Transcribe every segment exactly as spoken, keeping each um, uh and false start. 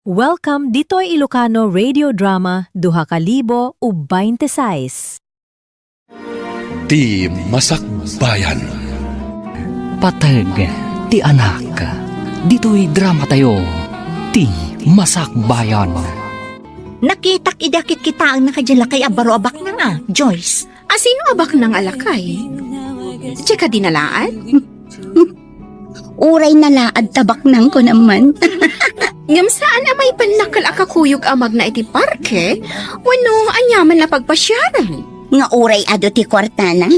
Welcome ditoy Ilocano Radio Drama duha ka libo ug baynte sais. Ti Masakbayan. Pateg ti anak. Ditoy drama tayo, Ti Masakbayan. Nakitak idi akitkitaenna kadi lakay a baro a baknang a, Joyce. A sino a baknang a lakay? Diay kadi nalaad? Uray nalaad ta baknangko naman. Ngem saan a maipannakkel a kakuyog a magna iti parke wenno aniaman a pagpasiaran? Nga uray adu ti kuartana?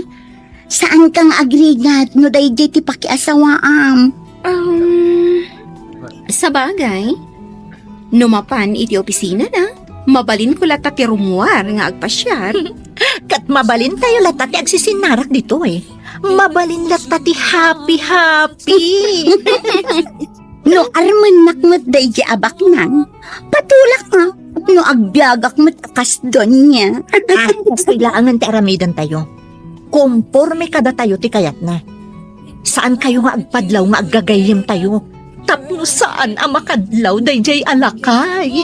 Saanka nga agrigat no daydiay ti pakiasawaam? Um, sabagay, no mapan iti opisinana, mabalinko latta ti rummuar nga agpasiar. Ket mabalintayo latta ti agsisinnarak ditoy. Mabalin latta ti happy-happy. No armennak met daydiay a baknang, patulak nga. No agbiagak met a kas Doña. Ah, kastoy laengen ti aramidentayo. Komporme kadatayo ti kayatna. Saankayo nga agpadlaw nga aggagayyemtayo. Tapno saan a makadlaw daydiay a lakay.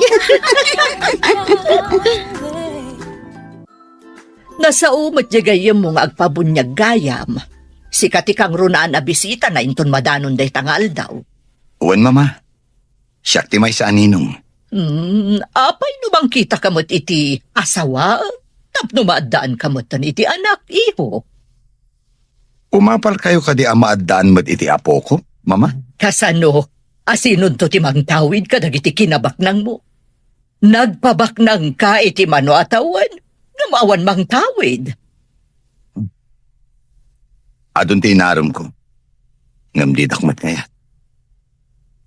Nasao met diay gayyemmo nga agpabuniag gayam. Sika ti kangrunaan a bisitana inton madanon dayta nga aldaw. Wen, Mama. Siak ti maysa a ninong. Hmm, apay no mangkitaka met iti asawaem tapno maaddaanka metten iti anak, iho? Umapalkayo kadi a maaddaan met iti apoko, Mama? Kasano? Asinonto ti mangtawid kadagiti kinabaknangmo? Nagpabaknangka iti mano a tawen ngem awan mangtawid. Adun ti inaremko, ngem didak met kayat.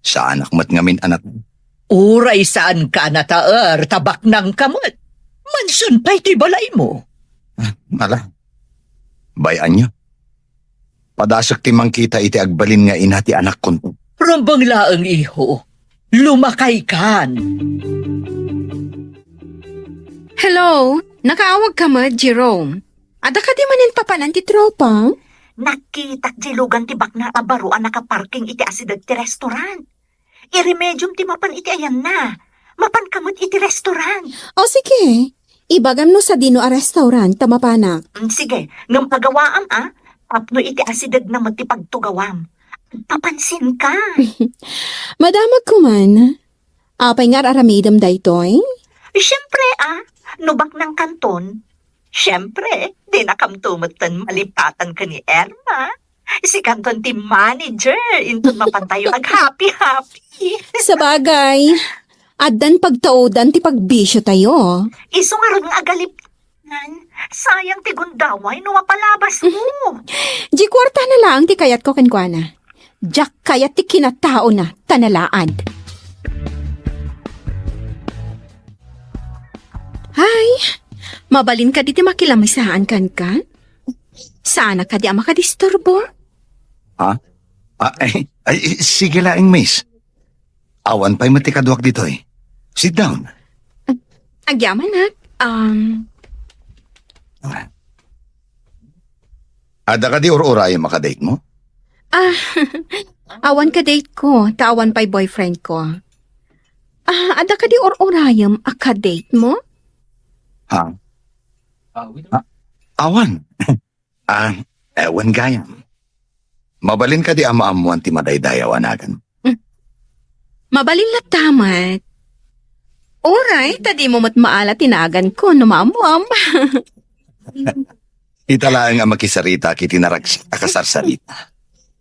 Saanak met ngamin a nat- Uray saanka a nataer ta baknangka met. Manson pay toy balaymo. Ah, ala. Bay-anyo. Padasek ti mangkita iti agbalin nga ina ti anakkonto. Rumbeng laeng, iho. Lumakaykan. Hello, nakaawagka met, Jerome? Adda kadi manen papanan ti tropam? Nakitak diay lugan ti baknang a baro a nakaparking iti asideg ti restaurant. Iremediom ti mapan iti ayanna. Mapanka met iti restaurant. O, sige. Ibagam no sadino a restaurant ta mapanak. Mm, sige, ngem pagawaam, a, tapno iti asidegna met ti pagtugawam. Agpapansinka. Madamagko man. Apay nga ar-aramidem daytoy? Siempre, a, no baknangkanton, siempre, dinakamto metten malipatan ken ni Irma. Sikanton ti manager, inton mapantayo aghappy-happy. Sabagay, addan pagtaudan ti pagbisiotayo. Isu ngarud nga agalipnan, sayang ti gundaway no mapalabasmo. Diay kuartana laeng ti kayatko kenkuana. Diak kayat ti kinataona, ta nalaad. Ay, mabalin kadi ti makilamisaan kenka? Saanak kadi a makadisturbo? Ha? Ah, ay, ay, sige laeng, miss. Awan pay met ti kaduak ditoy. Sit down. Agyamanak, um, Adda kadi ur-urayem a kadate mo? Ah, awan kadate ko, ta awan pay boyfriend ko. Ah, adda kadi ur-urayem a kadate mo? Ha? Ah, awan. Ah, ewan gayam. Mabalin kadi a maammuan ti madaydayaw a nagan? Mm. Mabalin latta met. Uray, ta dimo met maala ti naganko no maammuam. Ita laeng a makisaritaak iti naragsak a kasarsarita.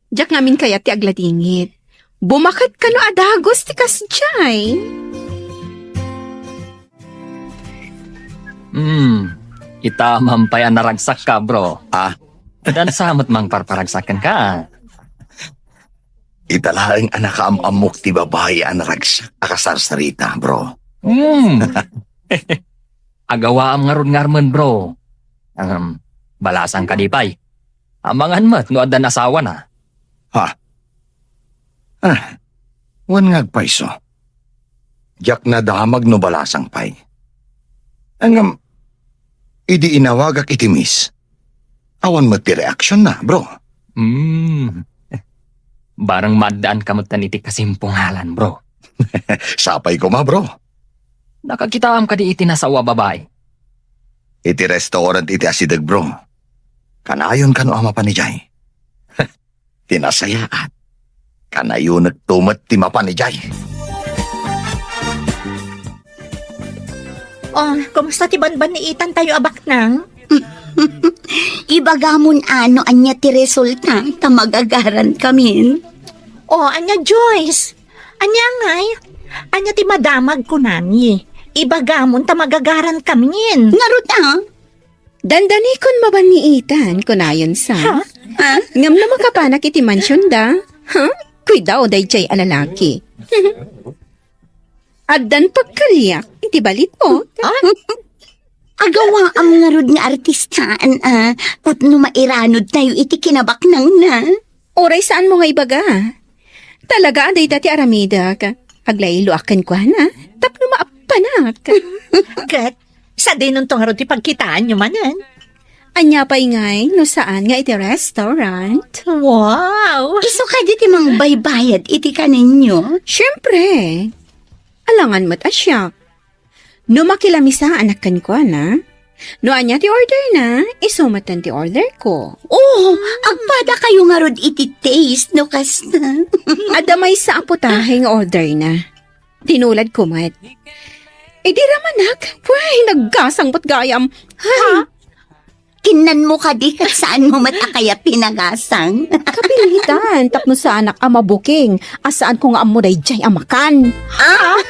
Diak ngamin kayat ti agladingit. Bumaket kano a dagus ti kasdiay. Hmm, ita man pay a naragsakka, bro. Ah? Dansa met mangparparagsak kenka. Ita laeng a nakaam-ammok ti babai a naragsak a kasarsarita, bro. Hmm. Agawaam ngarud nga armen, bro. Um, balasang kadi pay. Amangan met no addan asawana. Ha? Ah, wen nga agpayso. Diak nadamag no balasang pay. Ngem, idi inawagak iti miss, awan met ti reaksionna, bro. Hmm. Bareng maaddaanka metten iti kasimpungalan, bro. Sapay koma, bro. Nakakitaam kadi iti nasao a babai? Iti restaurant iti asideg, bro. Kanayon kano a mapan idiay? Ti nasayaat, kanayonek to met ti mapan idiay. Oh, kumusta ti banbanniitan tayo a baknang? Ibagamon a no ania ti resulta ta magagaran kamin. Oh, ania, Joyce? Ania ngay? Ania ti madamag kunami? Ibagamon ta magagaran kamin. Ngarud a? Dandanikon mabanniitan, kunayon sa. Ha? Ha? Ngem no makapanak iti mansionda, ha? Kuidao daydiay a lalaki. Addan pagkaliak iti balito. Ah? Agawaam ngarud nga artistaan, a, tapno mairanod tayo iti kinabaknangna. Uray saanmo nga ibaga. Talaga a dayta ti aramidek. Aglayloak kenkuana, tapno maappanak. Ket, sadinonto ngarud ti pagkitaanyo manen? Ania pay ngay no saan nga iti restaurant? Wow! Isu kadi ti mangbaybayad iti kaninyo? Siempre. Alangan met a siak. No makilaamisaanak kenkuana, no ania ti orderna, isu metten ti orderko. Oh, agpadakayo ngarud iti taste no kasta. Adda maysa a putahe nga orderna. Tinuladko met. Idi ramanak, way, naggasang met gayam. Ay. Ha? Kinnanmo kadi ket saanmo met a kayat ti nagasang? Kapilitan, tapno saanak a mabuking, a saanko nga ammo daydiay a makan. Ah?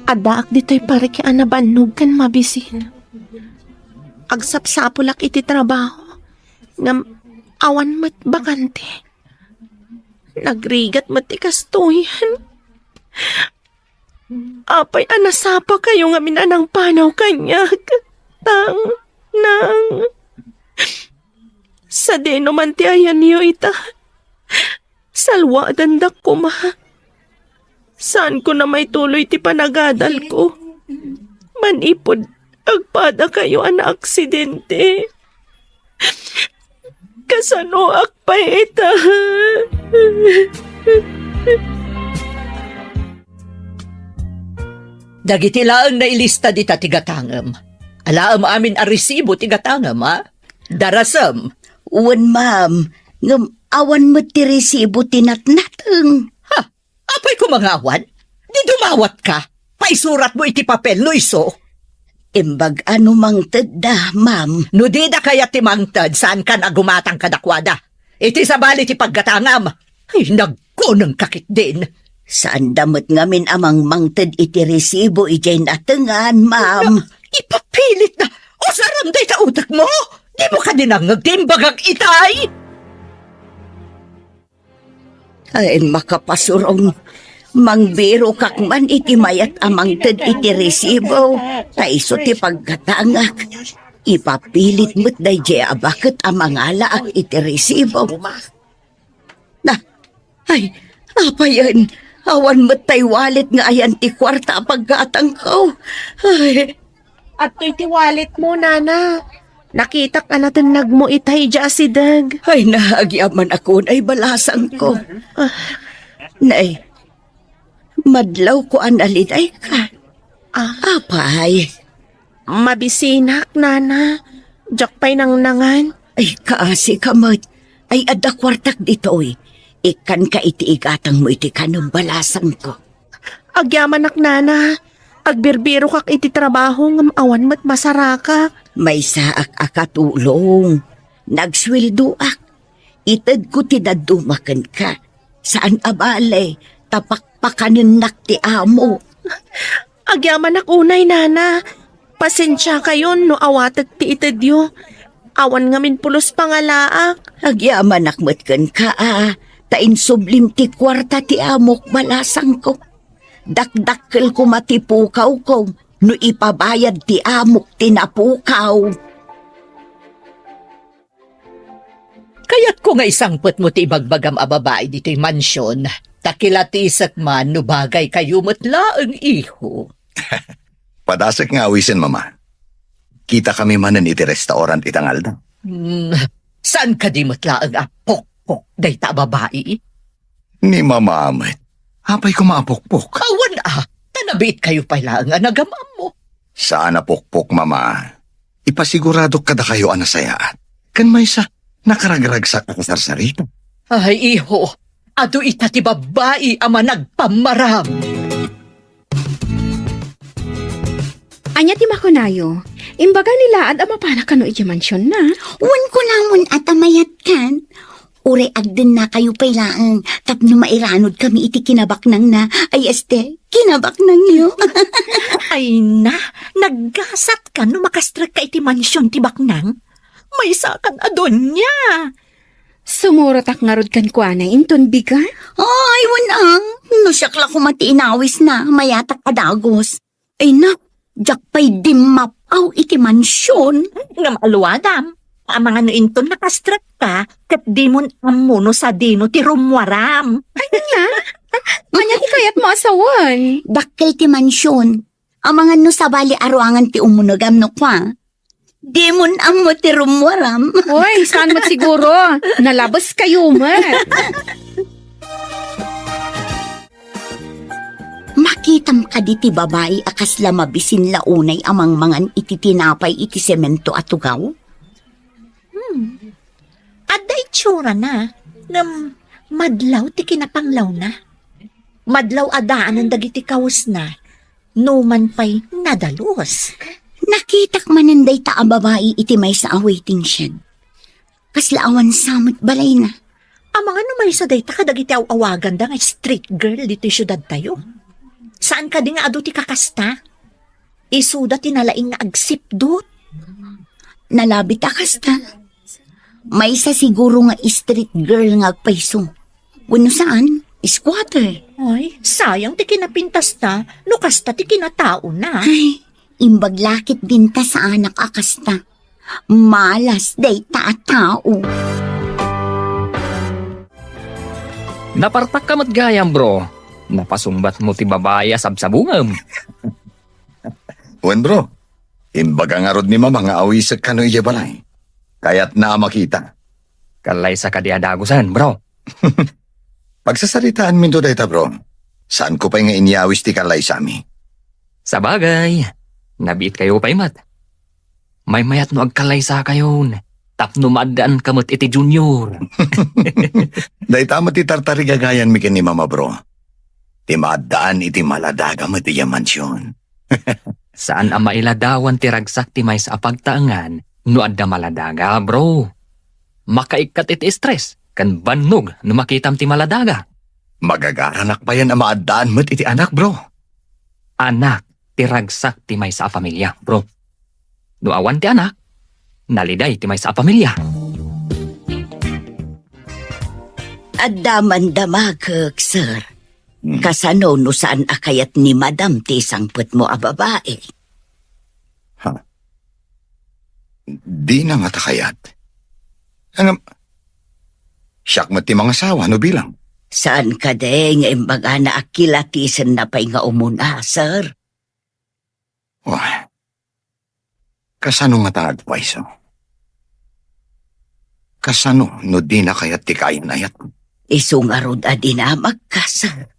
Addaak ditoy parke a nabannog ken mabisin. Agsapsapulak iti trabaho, ngem awan met bakante. Nagrigat met ti kastoyen. Apay a nasapakayo ngamin a nangpanaw kaniak? Tang, nang, sadino man ti ayanyo ita? Salwadandak koma. Saanko a maituloy ti panagadalko. Manipud agpadakayo a naaksidente. Kasanoak pay ita? Dagiti laeng nailista dita ti gatangem. Alaem amin a resibo ti gatangem, a? Darasem. Wen, ma'am. Ngem awan met ti resibo ti natnateng. Ha? Apay koma nga awan? Di dumawatka? Paisuratmo iti papel no isu. Imbag a no mangtedda, ma'am. No dida kayat ti mangted, saankan a gumatang kadakuada. Iti sabali ti paggatangam. Ay, nagkunengka ketdin. Saanda met ngamin a mangmangted iti resibo idiay natengan, ma'am. Nga, ipapilitna. Usaram dayta utekmo? Dimo kadi nangngeg ti imbagak itay? Ay, makapasurong. Mangbirokak man iti mayat a mangted iti resibo, ta isu ti paggatangak. Ipapilit met daydiay a baket a mangalaak iti resibo. Na, ay, apayen, awan met tay wallet nga ayan ti kuarta a paggatangko. Ay. Adtoy ti walletmo, nana. Nakitak a natennagmo itay idiay asideg. Ay, naagyamanak unay balasangko. Ah. Nay, madlawko a nalidayka. Ah. Apay? Mabisinak, nana. Diak pay nangnangan. Ay, kaasi ka met. Ay, adda kuartak ditoy. Ikkanka iti igatangmo iti kanem balasangko. Agyamanak, nana. Agbirbirokak iti trabaho ngem awan met masarakak. Maysaak a katulong. Nagsueldoak. Itedko ti dadduma kenka. Saan a bale, ta pakpakanennak ti amo. Agyamanak unay, nana. Pasensiakayon no awatek ti itedyo. Awan ngamin pulos pangalaak. Agyamanak met kenka a, ta insublim ti kuarta ti amok balasangko. Dakdakkel koma ti pukawko no ipabayad ti amok ti napukaw. Kayatko nga isangpetmo ti ibagbagam a babai ditoy mansion, ta kilatisek man no bagaykayo met laeng, iho. Padasek nga awisen, Mama. Kitakami manen iti restaurant ita nga aldaw. Hmm, saan kadi met laeng a pok-, pukpok dayta a babai? Ni Mama met. Apay koma a pukpok? Awan a, ta nabiit kayo pay laeng a nagam-ammo. Saan a pukpok, Mama. Ipasiguradok kadakayo a nasayaat. Ken maysa, nakaragragsak a kasarsarita. Ay, iho, adu ita ti babbai a managpammaram. Ania ti makunayo? Imbaga ni Laad a mapana kano idiay mansionna? Wen kunamon a ta mayatkan. Uray agdennakayo pay laeng tapno mairanod kami iti kinabaknangna. Ay, este, kinabaknangyo. Ay na, naggasat ka no makastrekka iti mansion ti baknang? Maysakan a donia. Sumurotak ngarud kenkuana inton bigat. Ay, wen a. No siak la koma ti inawisna, mayatak a dagus. Ay na, diak pay dimmap-aw iti mansion. Ngem aluadam, amangan no inton nakastrekka, ket dimon ammo no sadino ti rummuaram. Ania? Ania ti kayatmo a sawen? Dakkel ti mansion. Amangan no sabali a ruangan ti umunegam no kua. Dimon ammo ti rummuaram. Oy, saan met siguro? Nalabes kayo met. Makitam kadi ti babai a kasla mabisin la unay a mangmangan iti tinapay iti semento a tugaw? Hmm. Adda itsurana, ngem madlaw ti kinapanglawna. Madlaw a daanen dagiti kawesna, numan pay nadalus. Nakitak manen dayta a babai iti maysa a waiting shed. Kasla awan sa met balayna. Amangan no maysa dayta kadagiti aw-awaganda nga street girl ditoy siudadtayo. Saan kadi nga adu ti kakasta? Isuda ti nalaing nga agsipdut. Nalabit a kasta. Maysa siguro nga street girl nga agpayso. Wenno saan, squatter. Ay, sayang ti kinapintasta, no kasta ti kinataona. Ay, imbag la ketdin ta saanak a kasta. Malas dayta a tao. Napartakka met gayam, bro. Napasungbatmo ti babai a sabsabungem. Wen, bro. Imbaga ngarud ni Mama nga awisek kano idiay balay. Kayatna a makita. Kallaysa kadi a dagusen, bro. Pagsasaritaanminto dayta, bro. Saanko pay nga inyawis ti kallaysami. Sabagay, nabiitkayo pay met. Maymayat no agkallaysakayon, tapno maaddaanka met iti junior. Dayta met ti tartarigagayanmi ken ni Mama, bro. Ti maaddaan iti maladaga met idiay mansion. Saan a mailadawan ti ragsak ti maysa a pagtaengan no adda maladaga, bro. Makaikkat iti stress ken bannog no makitam ti maladaga. Magagaranak payen a maaddaan met iti anak, bro. Anak ti ragsak ti maysa a familia, bro. No awan ti anak, naliday ti maysa a familia. Adda man damagek, sir. Hmm. Kasano no saan a kayat ni Madam ti isangpetmo a babae? Ha? Dina ngata kayat. Ngem, siak met ti mangasawa no bilang. Saan kadi nga imbagana a kilatisenna pay nga umuna, sir? Wah, kasano ngata nga agpayso? Kasano no dina kayat ti kaayan-ayat? Isu ngarud a dinamagka, sir.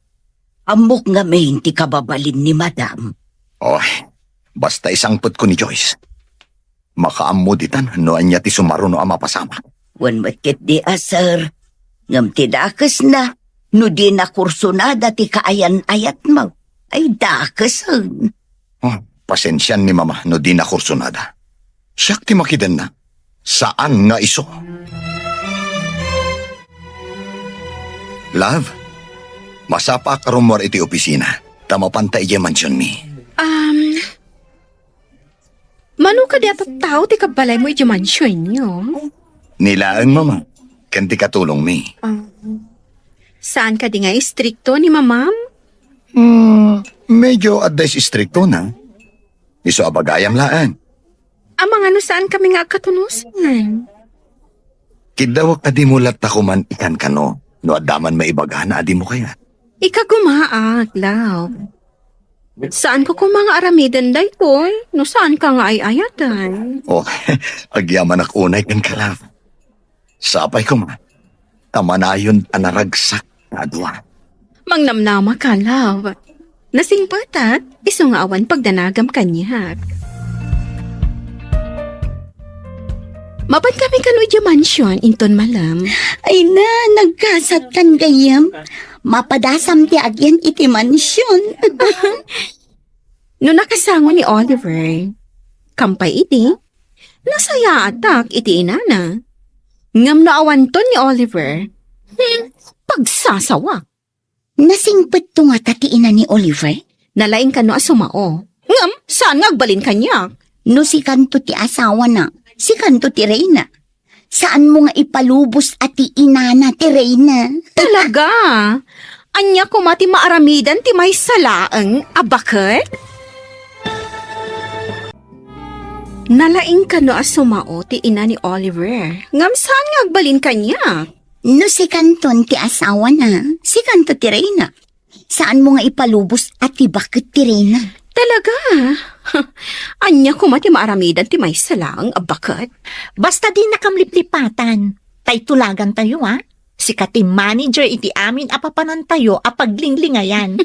Ammok ngamin ti kababalin ni Madam. Oh, basta isangpetko ni Joyce. Makaammo ditan no ania ti sumaruno a mapasamak. Wen met ketdi a, sir. Ngem ti dakesna, no dina kursunada ti kaayan-ayatmo, ay dakesen. Oh, pasensian ni Mama no dina kursunada. Siak ti makidenna. Saan nga isu. Love, masapaak a rummuar iti opisina, ta mapanta idiay mansionmi. Um, mano kadi a tattao ti kabbalaymo idiay mansionyo? Ni laeng, Mama, ken ti katulongmi. Ah. Saan kadi nga istrikto ni Mamam? Hmm, medyo adda istriktona. Isu a bagayam laeng. Amangan no saan kami nga agkatunosan? Kiddawek a dimo latta koman ikankano no adda man maibagana a dimo kayat. Ikagumaak, love. Saanko koma nga aramiden daytoy no saanka nga ay-ayaten. Oh, agyamanak unay kenka, love. Sapay koma. ta manayon a naragsak nga adua. Mangnamnama ka, love. Nasingpetak, isu nga awan pagdanagam kaniak. Mapan kami kano idiay mansion, inton malem. Ay na, nagkasatkan gayyem. Mapadasam ti agyan iti mansion. No nakasango ni Oliver, kampay idi, nasayaatak iti inana. Ngem no awanton ni Oliver, hmm, pagsasawa. Nasingpetto ngata ti ina ni Oliver? Nalaing kano a sumao. Ngem, saan nga agbalin kaniak? No sikanto ti asawana, sikanto ti reyna. Saanmo nga ipalubos a ti inana ti reyna? Talaga? Ania koma ti maaramidan ti maysa laeng a baket? Nalaing kano a sumao ti ina ni Oliver. Ngem saan nga agbalin kaniak? No sikanton ti asawana, sikanto ti reyna. Saanmo nga ipalubos a ti baket ti reyna? Talaga? Ania koma ti maaramidan ti maysa laeng a baket? Basta dinakam liplipatan. Tay tulagantayo, a? Sika ti manager iti amin a papanantayo a paglinglingayan.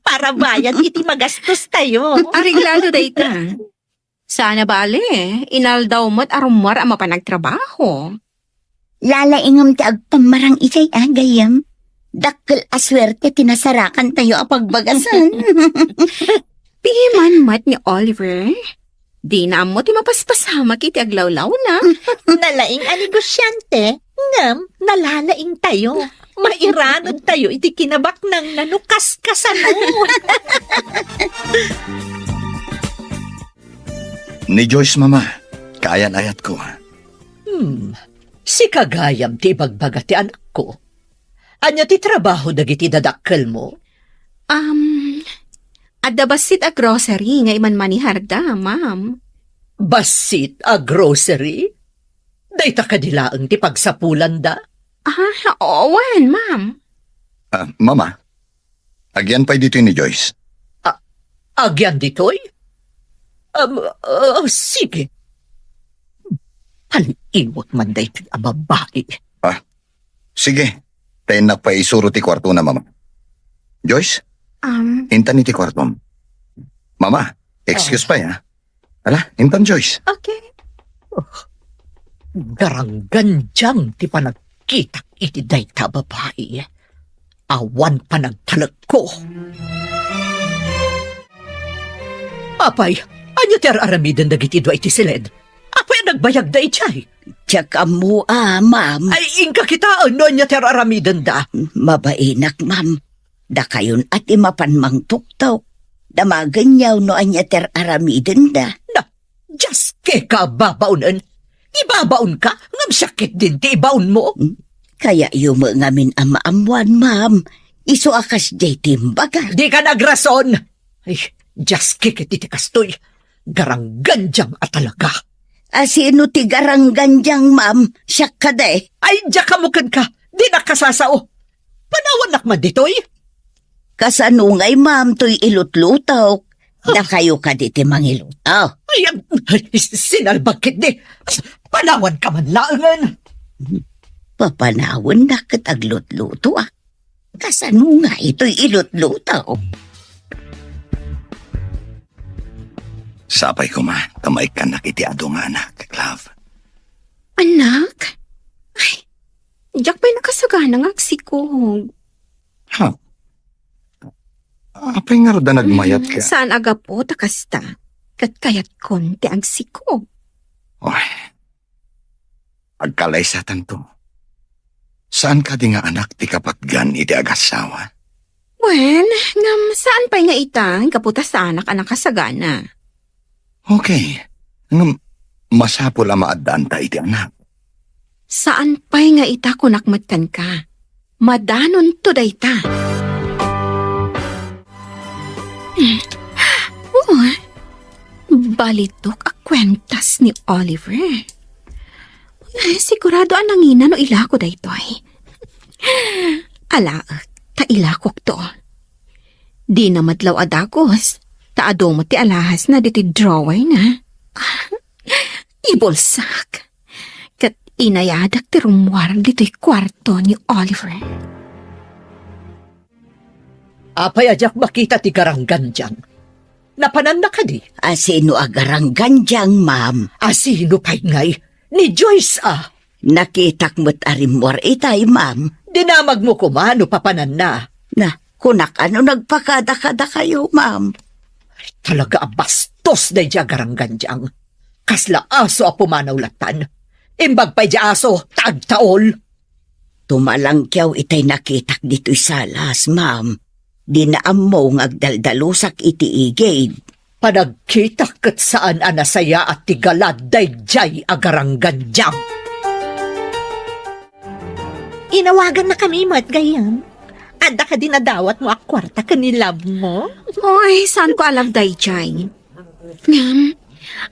Para bayad iti magastostayo. Areglado dayta. Saan a bale, inaldaw met a rummuar a mapan agtrabaho. Lalaingem ti agpammarang idiay a gayyem. Dakkel a suerte ti nasarakantayo a pagbagasen. Piman met ni Oliver. Dina ammo ti mapaspasamak iti aglawlawna. Nalaing a negosyante, ngem nalalaingtayo. Mairanudtayo iti kinabaknangna no kaskasano. Ni Joyce, Mama, kaayan-ayatko. Hmm, sika gayam ti ibagbaga ti anakko. Ania ti trabaho dagiti dadakkelmo? Um, adda bassit a grocery nga imanmaniharda, ma'am. Bassit a grocery? Dayta kadi laeng ti pagsapulanda? Ah, wen, ma'am. Ah, Mama, agyan pay ditoy ni Joyce. Ah, agyan ditoy? Um, ah, sige. Paliwak man daytoy a babai. Ah, sige. Ta innak pay isuro ti kuartona, Mama. Joyce? Um, intan iti kuartom. Mama, excuse pay, ha? Ala, intan, Joyce. Okay. Garanggandiang ti panagkitak iti dayta a babai. Awan panagtalekko. Apay, ania ti ar-aramiden dagiti dua iti siled? Apay a nagbayagda idiay? Diak ammo a, ma'am. Ay, inka kitaen no ania ti ar-aramidenda. Mabainak, ma'am. Dakayon a ti mapan mangtuktok. Damagenyo no ania ti ar-aramidenda. Na, diaske ka babaonen. Ibabaonka, ngem siak ketdin ti ibaonmo. Hmm? Kayatyo met ngamin a maammuan, ma'am. Isu a kasdiay ti imbaga. Dika nagrason. Ay, diaske ket iti kastoy. Garanggandiang a talaga. A, sino ti garanggandiang, ma'am? Siak kadi? Ay, diak ammo kenka. Dinak kasasao. Panawannak man ditoy. Kasano ngay, ma'am, toy ilutlutok? Dakayo kadi ti mangiluto? Ay, ay, sinalbag ketdi. Panawanka man laengen. Papanawannak ket aglutluto, a. Kasano ngay toy ilutluto? Sapay koma ta maikkannak iti adu nga anak, love. Anak? Ay, diak pay nakasagana nga agsikog. Ha? Apay ngarud a nagmayat ka? Saan a gapu ta kasta, ket kayatkon ti agsikog. Oy, agkalaysatanto. Saan kadi nga anak ti kapatgan iti agassawa? Wen, ngem saan pay nga ita, gapu ta saanak a nakasagana. Okay. Ngem, masapul a maaddaanta iti anak. Saan pay nga ita kunak met kenka. Madanonto dayta. Hmm. Oh, balitok a kuentas ni Oliver. Eh, sigurado a nangina no ilako daytoy. Alaek, ta ilakokto. Dina met law a dagus, ta adu met ti alahasna ditoy drawerna. Ibulsak. Ket Inayadek ti rummuar ditoy kuarto ni Oliver. Apay a diak makita ti garanggandiang? Napananna kadi? A sino a garanggandiang, ma'am? A sino pay ngay? Ni Joyce a. Nakitak met a rimmuar itay, ma'am. Dinamagmo koma no papananna. Na, kunak a no nagpakada-kada kayo, ma'am. Ay, talaga a bastos daydi a garanggandiang. Kasla aso a pumanaw latan. Imbag pay di aso, tagtaol. Tumalangkiaw itay nakitak ditoy salas, ma'am. Dina ammo nga agdaldalusak iti igid. Panagkitak ket saan a nasayaat ti galad daydiay a garanggandiang. Inawagannakami met, gayyem. Adda kadi nadawatmo a kuarta ken ni love mo? Oy, saanko a love daydiay. Ngem,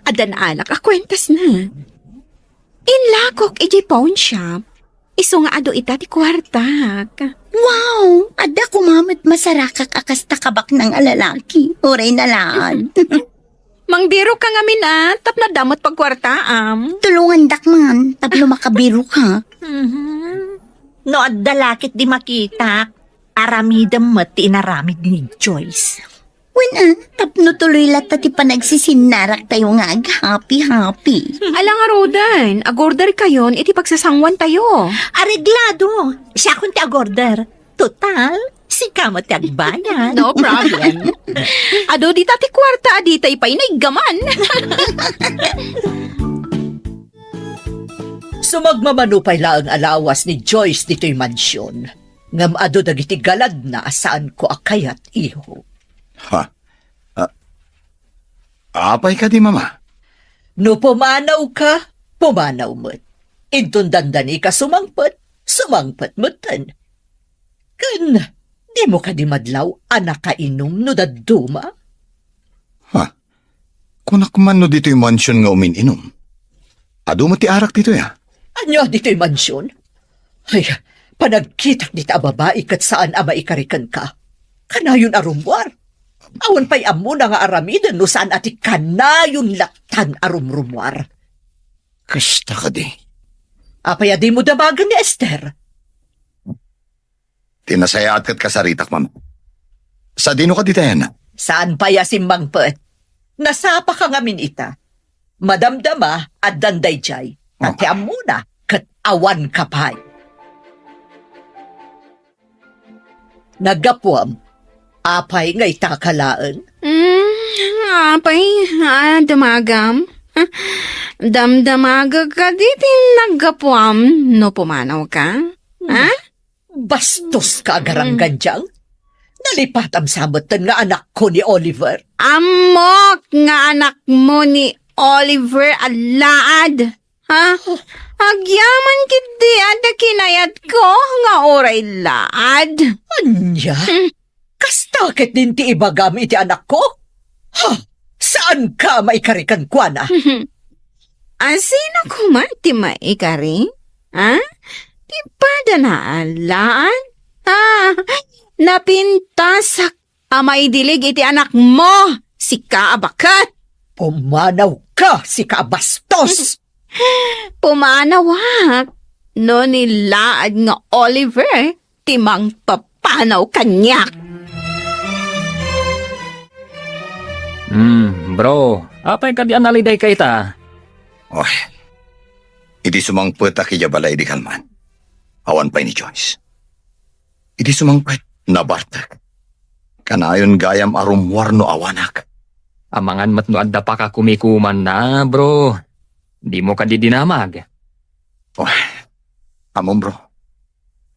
adda naalak a kuentasna. Inlakok idiay pawn shop. Isu nga adu ita ti kuartak. Wow! Adda koma met masarakak a kasta kabaknang a lalaki. Uray na laeng. Mangbirok ka ngamin a, tapno adda met pagkuartaam. Tulongandak man, tapno makabirok ka. Mhm. No adda lakit di makitak, aramidem met ti inaramid ni Joyce. Wen, a, tapno tuloy latta ti panagsisinnaraktayo nga aghappy-happy. Ala ngaruden, agorderkayon iti pagsasanguantayo. Areglado. Siakon ti agorder. Total, sika met ti agbayad. No problem. Adu dita ti kuarta a ditay pay naiggaman. Sumagmamano pay laeng a lawas ni Joyce ditoy mansion. Ngem adu dagiti galadna a saanko a kayat, iho. Ha? A-, apay kadi, Mama? No pumanawka, pumanaw met. Inton dandanika sumangpet, sumangpet metten. Ken, dimo kadi madlaw a nakainum no dadduma? Ha? Kunak man no ditoy mansion nga umin-inum. Adu met ti arak ditoy, a? Ania ditoy mansion? Ay, panagkitak dita a babai ket saan a maikari kenka. Kanayon a rummuar. Awan pay ammona nga aramiden no saan a ti kanayon lattan a rumrummuar. Kasta kadi. Apay a dimo damagen ni Esther? Ti nasayaat ket kasaritak, Mama. Sadino kadi tayan? Saan pay a simmangpet? Nasapaka ngamin ita. Madamdama, addan daydiay. Ta ti ammona, ket awanka pay. Naggapuam, apay nga itaka laeng? Mm, apay, a, damagam? Damdamagek kadi ti naggapuam no pumanawka? Ha? Bastos ka, agaranggandiang. Nalipatam sa metten nga anakko ni Oliver. Ammok nga anakmo ni Oliver a laad. Ha? Agyaman ketdi a kinayatko nga uray laad. Ania? Hmm. Kasta ketdin ti ibagam iti anakko? Ha? Saanka maikari kenkuana? A, sino koma ti maikari? Ha? Ti padana a laad? Ha? Napintasak a maidilig iti anakmo, sika a baket. Pumanawka, sika a bastos! Pumanawak no ni laad nga Oliver ti mangpapanaw kaniak. Hmm, bro, apay kadi a nalidayka ita? Oy, idi sumangpetak idiay balay idi kalman, awan pay ni Joyce. Idi sumangpet, nabartek. Kanayon gayam a rummuar no awanak. Amangan met no adda pakakumikumanna, bro. Dimo kadi dinamag? Oh, ammom, bro.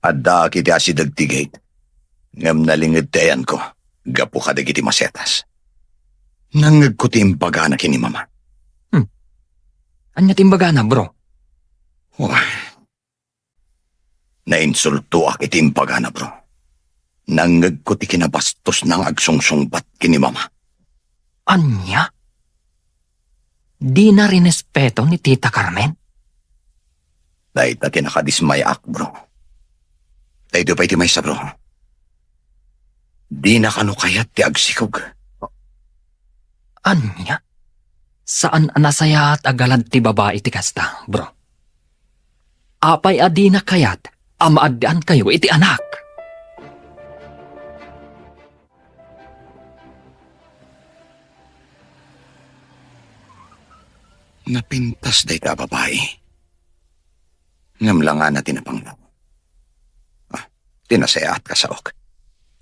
Addaak iti asideg ti gate. Ngem nalinged ti ayanko gapu kadagiti masetas. Nangngegko ti imbagana ken ni Mama. Hmm. Ania ti imbagana, bro? Oh, nainsultoak iti imbagana, bro. Nangngegko ti kinabastosna nga agsungsungbat ken ni Mama. Ania? Dina rinespeto ni Tita Carmen? Dayta ti nakadismayaak, bro. Daytoy pay ti maysa, bro. Dina kano kayat ti agsikog. Ania? Saan a nasayaat a galad ti babai ti kasta, bro. Apay a dina kayat a maaddaankayo iti anak? Napintas dayta a babai. Ngem langana ti napanglaw. Ah, ti nasayaat ka, saok.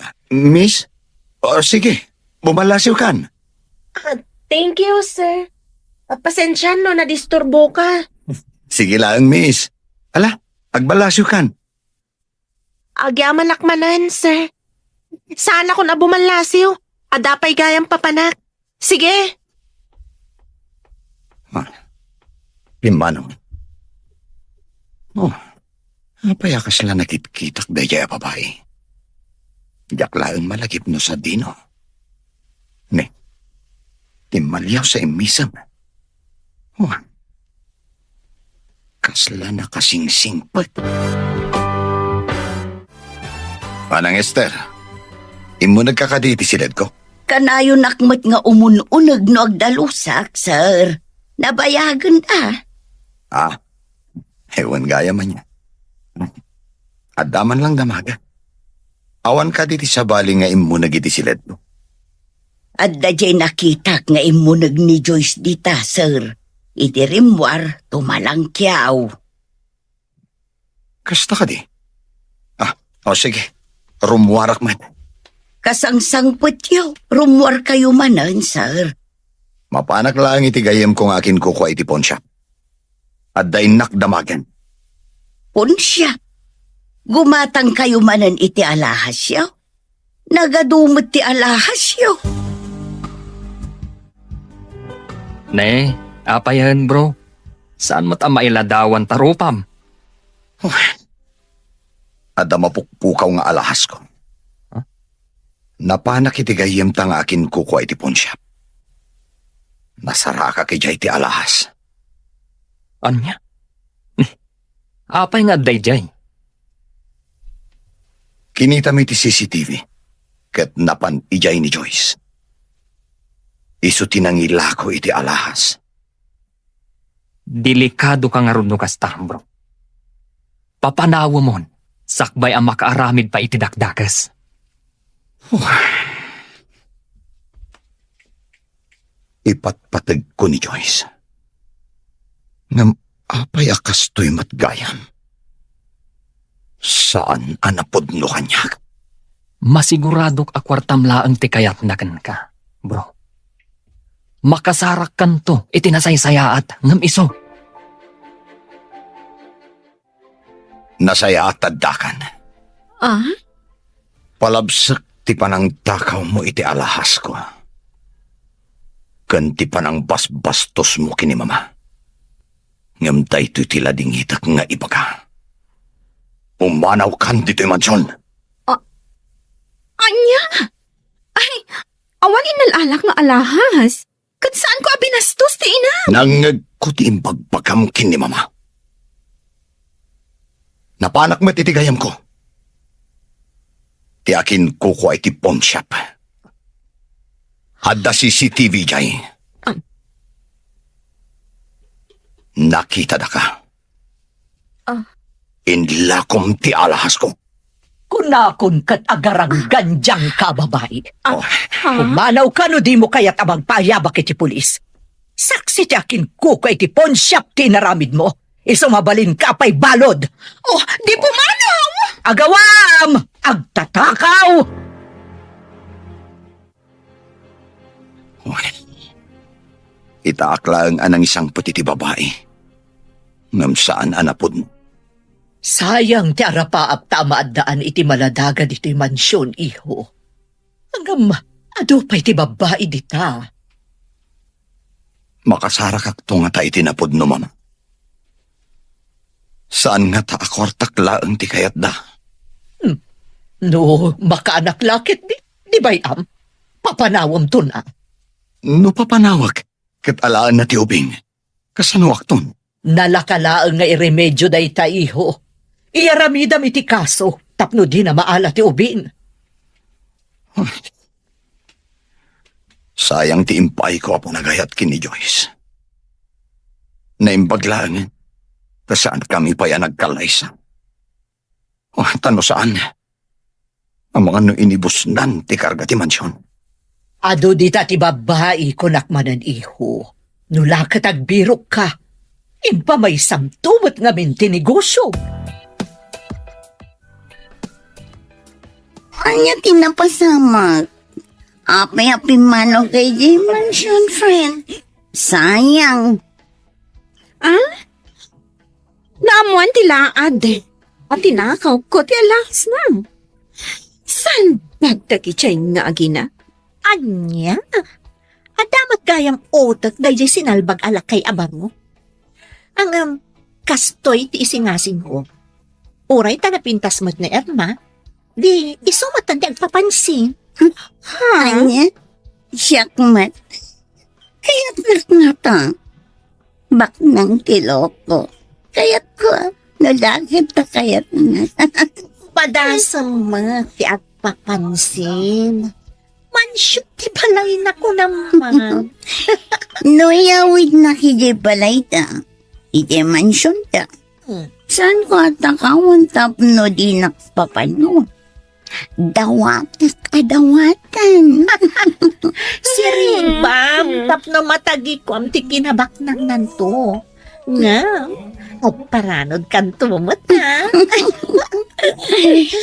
Ah, Miss? O, sige. Bumallasiw kan. Ah, thank you, sir. Ah, pasensian no nadisturbo ka. Sige laeng, Miss. Ala, agballasiw kan. Agyamanak manen, sir. Saan akon a bumallasiw. Adda pay gayam papanak. Sige. Ah, pimmanaw. Oh, apay a kasla nakitkitak daydiay a babai? Diak laeng malagip no sadino. Ne, timmaliaw sa immisem. Oh, kasla nakasingsingpet. Manang Esther, immunegka kadi iti siledko? Kanayonak met nga umun-uneg no agdalusak, sir. Nabayagen a. Ah, ewan gayam ania. Adda man lang damaga. Awan kadi ti sabali nga immuneg iti siledko? Adda diay nakitak nga immuneg ni Joyce dita, sir. Idi rimmuar, tumalangkiaw. Kasta kadi? Ah, o sige. Rummuarak met. Kasangsangpetyo, rummuarkayo manen, sir. Mapanak laeng iti gayyemko nga akinkukua iti pawnshop. Adda innak damagen. Pawnshop? Gumatangkayo manen iti alahasyo? Nagadu met ti alahasyo. Ne, apayen, bro? Saan met a mailadawan ta rupam? Uy, adda mapukpukaw nga alahasko. Huh? Napanak iti gayyemta nga akinkukua iti pawnshop. Nasarakak idiay ti alahas. Ania? Apay nga adda idiay? Kinitami ti C C T V, ket napan idiay ni Joyce. Isu ti nangilako iti alahas. Delikado ka ngarud no kasta, bro. Papanawemon, sakbay a makaaramid pay iti dakdakes. Ipatpategko ni Joyce. Ngem apay a kastoy met gayam? Saan a napudno kaniak. Masiguradok a kuartam laeng ti kayatna kenka, bro. Makasarakkanto iti nasaysayaat ngem isu. Nasayaat addakan. Ah? Palabsek ti panangdakawmo iti alahasko ken ti panangbasbastosmo ken ni Mama. Ngem daytoy ti ladingitek nga ibaga. Pumanawkan ditoy mansion. A-, ania? Ay, awan innal-alak nga alahas. Ket saanko a binastos ti inam. Nangngegko ti imbagbagam ken ni Mama. Napanak met iti gayyemko. Ti akinkukua iti pawnshop. Adda C C T V idiay. Ah. Nakitadaka. Ah. Inlakom ti alahasko. Kunakon ket agaranggandiangka a babai. Ah, oh. Ha? Pumanawka no dimo kayat a mangpaayabak iti pulis. Saksi ti akinkukua iti pawnshop ti inaramidmo. Isu mabalinka a paibalud. Oh, di pumanaw! Agawam! Agtatakaw! Wen, itaak laeng a nangisangpet iti babai, ngem saan a napudno. Sayang ti arapaap ta ammaaddaan iti maladaga ditoy mansion, iho. Ngem adu pay ti babbai dita. Makasarakakto ngata iti napudno, Mama. Saan ngata a kuartak laeng ti kayatda? Hmm. No makaanak la ketdi, di bay-am, papanawemton a. No papanawek, ket alaenna ti ubing, kasanoakton? Nalaka laeng nga iremedio dayta, iho. Iyaramidam iti kaso tapno dina maala ti ubing. Sayang ti impaayko a panagayat ken ni Joyce. Naimbag laengen. ta saankami pay a nagkallaysa. Oh, ta no saan, amangan no inibusnan ti karga ti mansion. Adu dita ti babbai, kunak manen, iho. No la ket agbirokka, impamaysamto met ngamin ti negosio. Ania ti napasamak? Apay a pimmano kay di mansion, friend? Sayang. Ah? Naammoan ti laad. Atinakaw ko ti alahasna. Saan bagta ti tiyan nga agina? Ania? Adda met gayam utek daydiay sinalbag a lakay a baro. Ngem, kastoy ti isingasingko. Uray ta napintas met ni Irma, di isu met ti agpapansin. Ha? Ania? Siak met. Kayatnak ngata. Baknang ti loko. Kayatko. No, dagit ta kayatna. Padasem met ti agpapansin. Mansion ti balayna, kunam man. No iyawidnak idiay balayda, idiay mansionda, hmm, saanko a takawan tapno dinak papano? Dawatak a dawatan. Siribam tapno matagikuam ti kinabaknangnanto. Ngem, agparanodkanto met, a.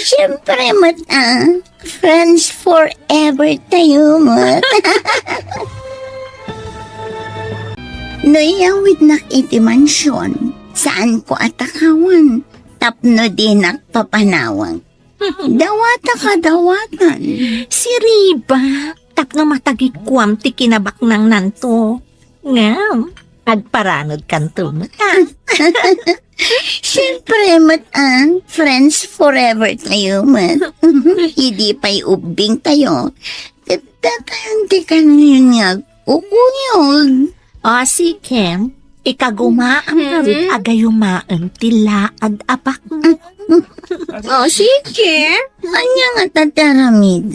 Siyempre met, a. Friends forever tayo met. No iyawidnak iti mansion, saanko a takawan tapno dinak papanawag. Dawatak a dawatan. Siribam tapno matagikuam ti kinabaknangnanto. Ngem, agparanodkanto met, a. Siyempre met, a, friends forever tayo met. Idi pay ubbing tayo, ket datayon ti kanayon nga agkukuyog. O, sige. Ikagumaam ngarud a gayumaem ti laad a baknang. O, sige. Ania ngata ti aramid?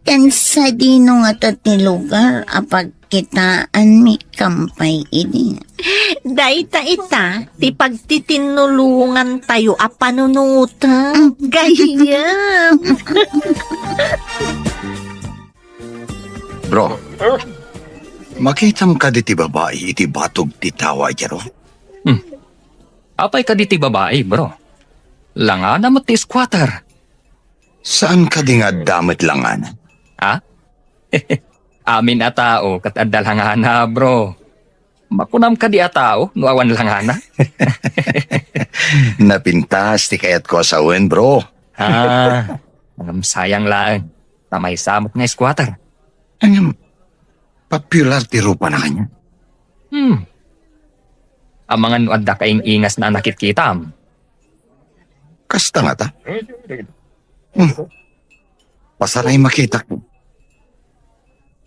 Ken sadino ngata ti lugar a pagkitaanmi kampay idi? Dayta ita ti pagtitinnulongantayo a panunoten. Gayyem. Bro, makitam kadi ti babai iti batog ti tawa idiay aro? Hmm. Apay kadi ti babai, bro? Langana met ti squatter. Saan kadi nga adda met langana? Ha? Amin a tao ket adda langana, bro. Makunam kadi a tao no awan langana? Napintas ti kayatko a sawen, bro. Ah, ngem sayang laeng. Ta maysa met nga squatter. Ngem, popular ti rupana kaniak. Hmm. Amangan no adda kaing-ingasna a nakitkitam. Kasta ngata? Hmm. Pasaray makitak.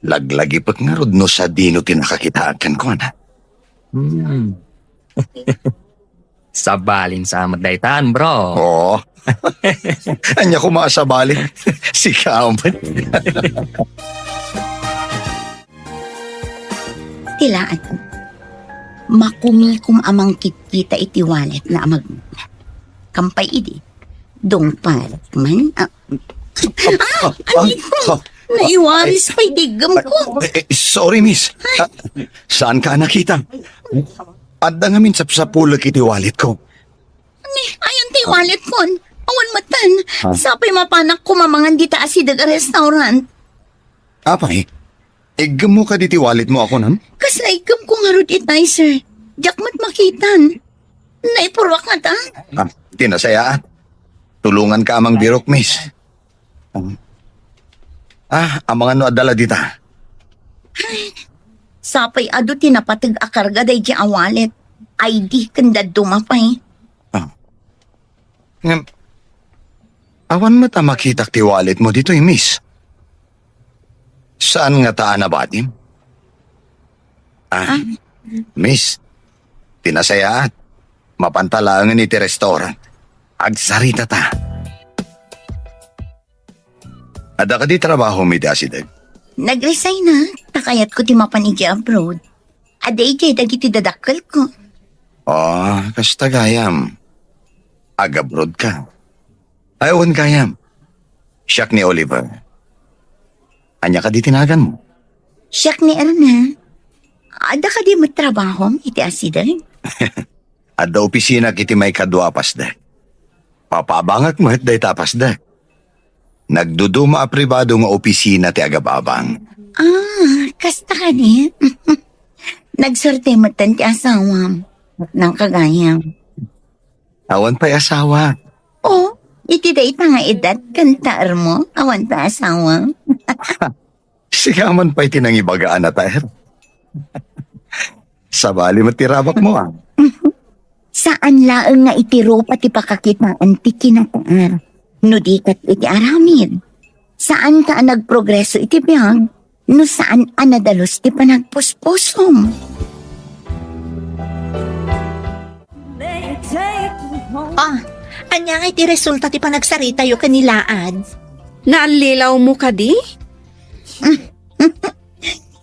Laglagipek ngarud no sadino ti nakakitaak kenkuana. Hmm. Sabalin sa met daytan, bro. Oo. Ania koma a sabalin? Sika met. Ti laad, makumikom a mangkitkita iti wallet na amag-, kampay idi. Dungparak man, a, Ah! Aray ko! Naiwaris pay ti iggem ko. Eh, eh, sorry, miss. Ah, saanka a nakita? Adda ngamin sapsapulek iti wallet ko. Ni, ayan ti wallet kon. Awan metten. Ha? Sapay mapanak kumamangan dita asideg a restaurant. Apay, iggemmo kadi ti wallet mo a kunam? Kasla iggemko ngarud itay, sir. Diak met makitan. Naipurruak ngata. Ah, ti nasayaat. Tulonganka a mangbirok, miss. Ah, amangan no adda la dita. Ay, sapay adu ti napateg a karga daydiay a wallet. I D ken dadduma pay. Ah. Ngem, awan met a makitak ti wallet mo ditoy, miss. Saan ngata a nabatim? Ah, ah. Miss, ti nasayaat, mapanta laengen iti restaurant. Agsaritata. Adda kadi trabahom iti asideg? Nag-resign na, ta kayatko ti mapan idiay abroad. Adda idiay dagiti dadakkelko. Oh, kasta gayam. Agabroad ka. Ay, wen gayam. Siak ni Oliver. Ania kadi ti naganmo? Siak ni Erna. Adda kadi met trabahom iti asideg? Adda opisinak iti maikadua a pasdek. Papaabangak met dayta a pasdek. Nagduduma a pribado nga opisina ti agababang. Ah, kasta kadi? Nagsuerte metten ti asawam. Nang kagayam. Awan pay asawa. Oh, iti dayta nga edad ken taermo, awan pay asawa? Sigaman pay ti nangibaga a nataer. Sabali met ti rabakmo, ah. Saan laeng nga iti rupa ti pakakitaan ti kinataer. No di ket iti aramid. Saanka a nagprogreso iti biag no saan a nadalus ti panagpuspusom. Ah, ania nga iti resulta ti panagsaritayo ken ni Laad? Naallilawmo kadi?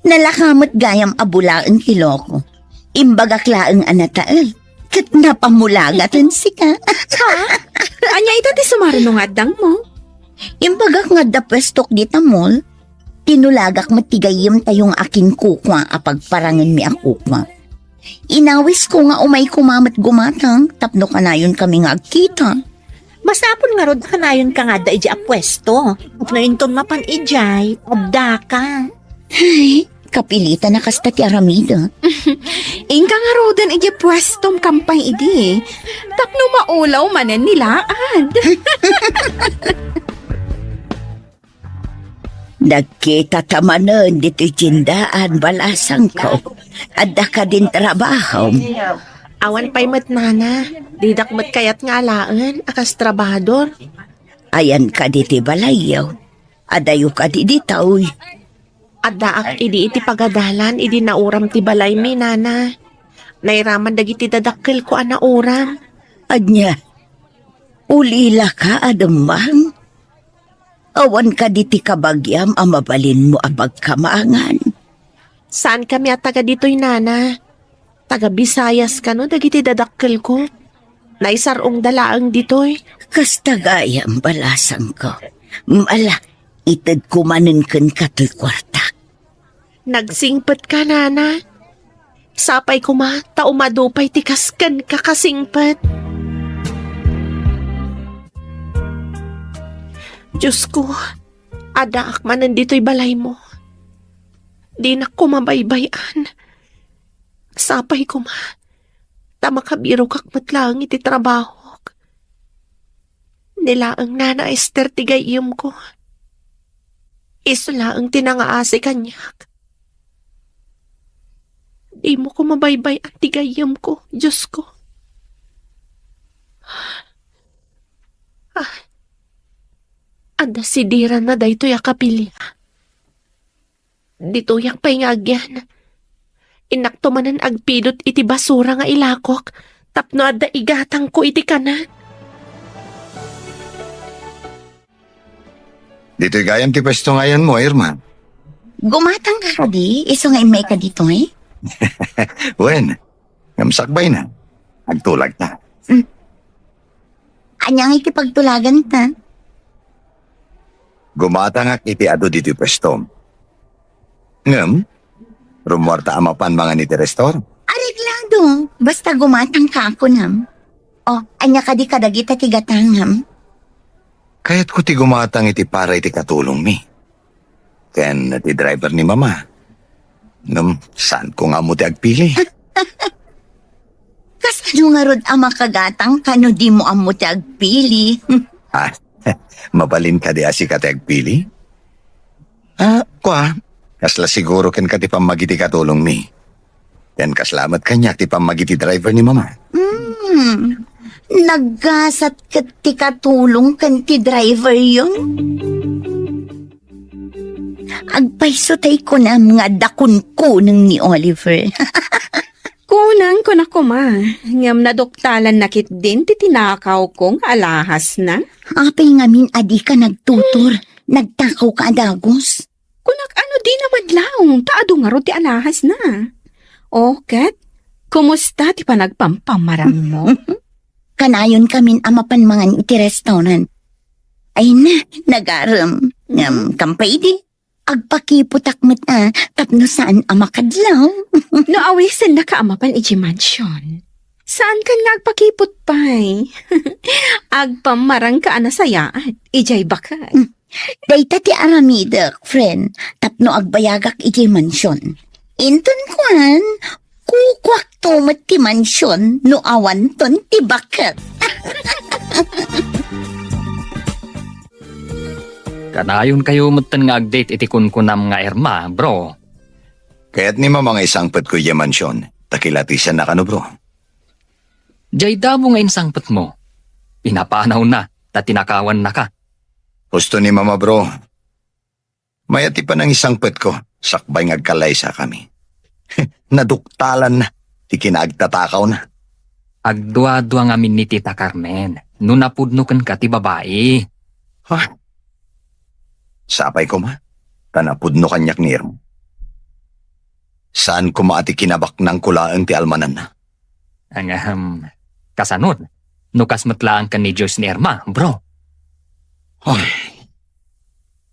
Nalaka met gayam a bulaen ti loko. Imbagak laeng a nataer, ket napamulaga ken sika. Ha? Ania ita ti sumaruno nga addangmo? Imbagak nga adda puestok dita mall. Tinulagak met ti gayyemtayo nga akinkukua a pagparangenmi a kukua. Inawisko nga umay koma met gumatang tapno kanayonkami nga agkita. Masapul ngarud a kanayonka nga adda idiay a puesto. Tapno inton mapan idiay, addaka. Ay, kapilitan a kasta ti aramida. Inka ngaruden idiay puestom kampay idi. Tapno maulaw manen ni Laad. Nagkitata manen ditoy tiendaan, balasangko. Adda kadin trabahom? Awan pay met, nana. Didak met kayat nga alaen a kas trabahador. Ayanka ditoy balayyo? Adayo kadi ditoy? Addaak idi iti pagadalan idi nauram ti balaymi, nana. Nairaman dagiti dadakkelko a nauram. Ania? Ulilaka a dumang? Awan kadi ti kabagiam a mabalinmo a pagkamangan? Saankami a taga ditoy, nana. Taga Visayas kano dagiti dadakkelko. Naisar-ongda laeng ditoy. Kasta gayam, balasangko. Ala, itedko manen kenka toy kuartak. Nagsingpetka, nana. Sapay koma ta umadu pay ti kas kenka kasingpet. Diosko, addaak manen ditoy balaymo. Dinak koma baybay-an. Sapay koma ta makabirokak met laeng iti trabahok. Ni laeng Nana Ester ti gayyemko. Isu laeng ti nangaasi kaniak. Dimo koma baybay-an ti gayyemko, Diosko. Ah, adda sidiranna daytoy a kapili. Ditoyak pay nga agyan. Innakto manen agpidut iti basura nga ilakok tapno adda igatangko iti kanen. Ditoy gayam ti pwesto nga ayanmo, Irma. Gumatang ka kadi, isu nga immayka ditoy? Wen, ngem sakbay na. Agtulag ta. Mm. Ania nga iti pagtulagan ta? Gumatangak iti adu ditoy pwesto. Ngem, rummuarta a mapan mangan iti restor? Areglado, basta gumatang ka, kunam. O, ania kadi kadagita ti gatangam? Kayatko ti gumatang iti para iti katulongmi. Ken ti driver ni Mama. Ngem, saanko nga ammo ti agpili. Kasano ngarud a makagatang ka no dimo ammo ti agpili? Ah, mabalin kadi a sika ti agpili? Ah, kua, kasla siguro kenka ti pammagiti katulongmi. Ken kasla met kaniak ti pammagiti driver ni Mama. Hmm, naggasat ket ti katulong ken ti driver yon. Agpayso tay kunam nga adda kunkuneng ni Oliver. Kunang kuna koma, ngem naduktalanna ketdin ti tinakawko nga alahasna. Apay ngamin a dika nagtutor, nagtakawka a dagus? Kunak a no dina madlaw, ta adu ngarud ti alahasna. O, ket, Kumusta ti panagpampamaranmo? Kanayon kamin a mapan mangan iti restaurant. Ay na, nagarem. Ngem, kampay idi, agpakiputak met a tapno saan a makadlaw. No awisennaka a mapan iti mansion, saankan nga agpakiput pay. Agpamarangka a nasayaat, idiay baket. Dayta ti aramidek, friend, tapno agbayagak idiay mansion. Inton kuan, kukuakto met ti mansion no awanton ti baket. Kanayonkayo metten nga ag-date iti kunkunam nga Irma, bro. Kayat ni Mama nga isangpetko idiay mansion, ta kilatisenna kano, bro. Jay damo nga insangpetmo. Pinapanawna, ta tinakawannaka. Husto ni Mama, bro. Mayat ti panangisangpetko, sakbay nga agkalaysakami. Naduktalanna ti kinaagtatakawna. Agduadua ngamin ni Tita Carmen, no napudno kenka ti babai. Ha? Sapay koma, ta napudno kaniak ni Irma. Saan koma a ti kinabaknangko laeng ti almananna. Ang, ahem, kasanon, no kas met laeng ken ni Joyce ni Irma, bro. Ay,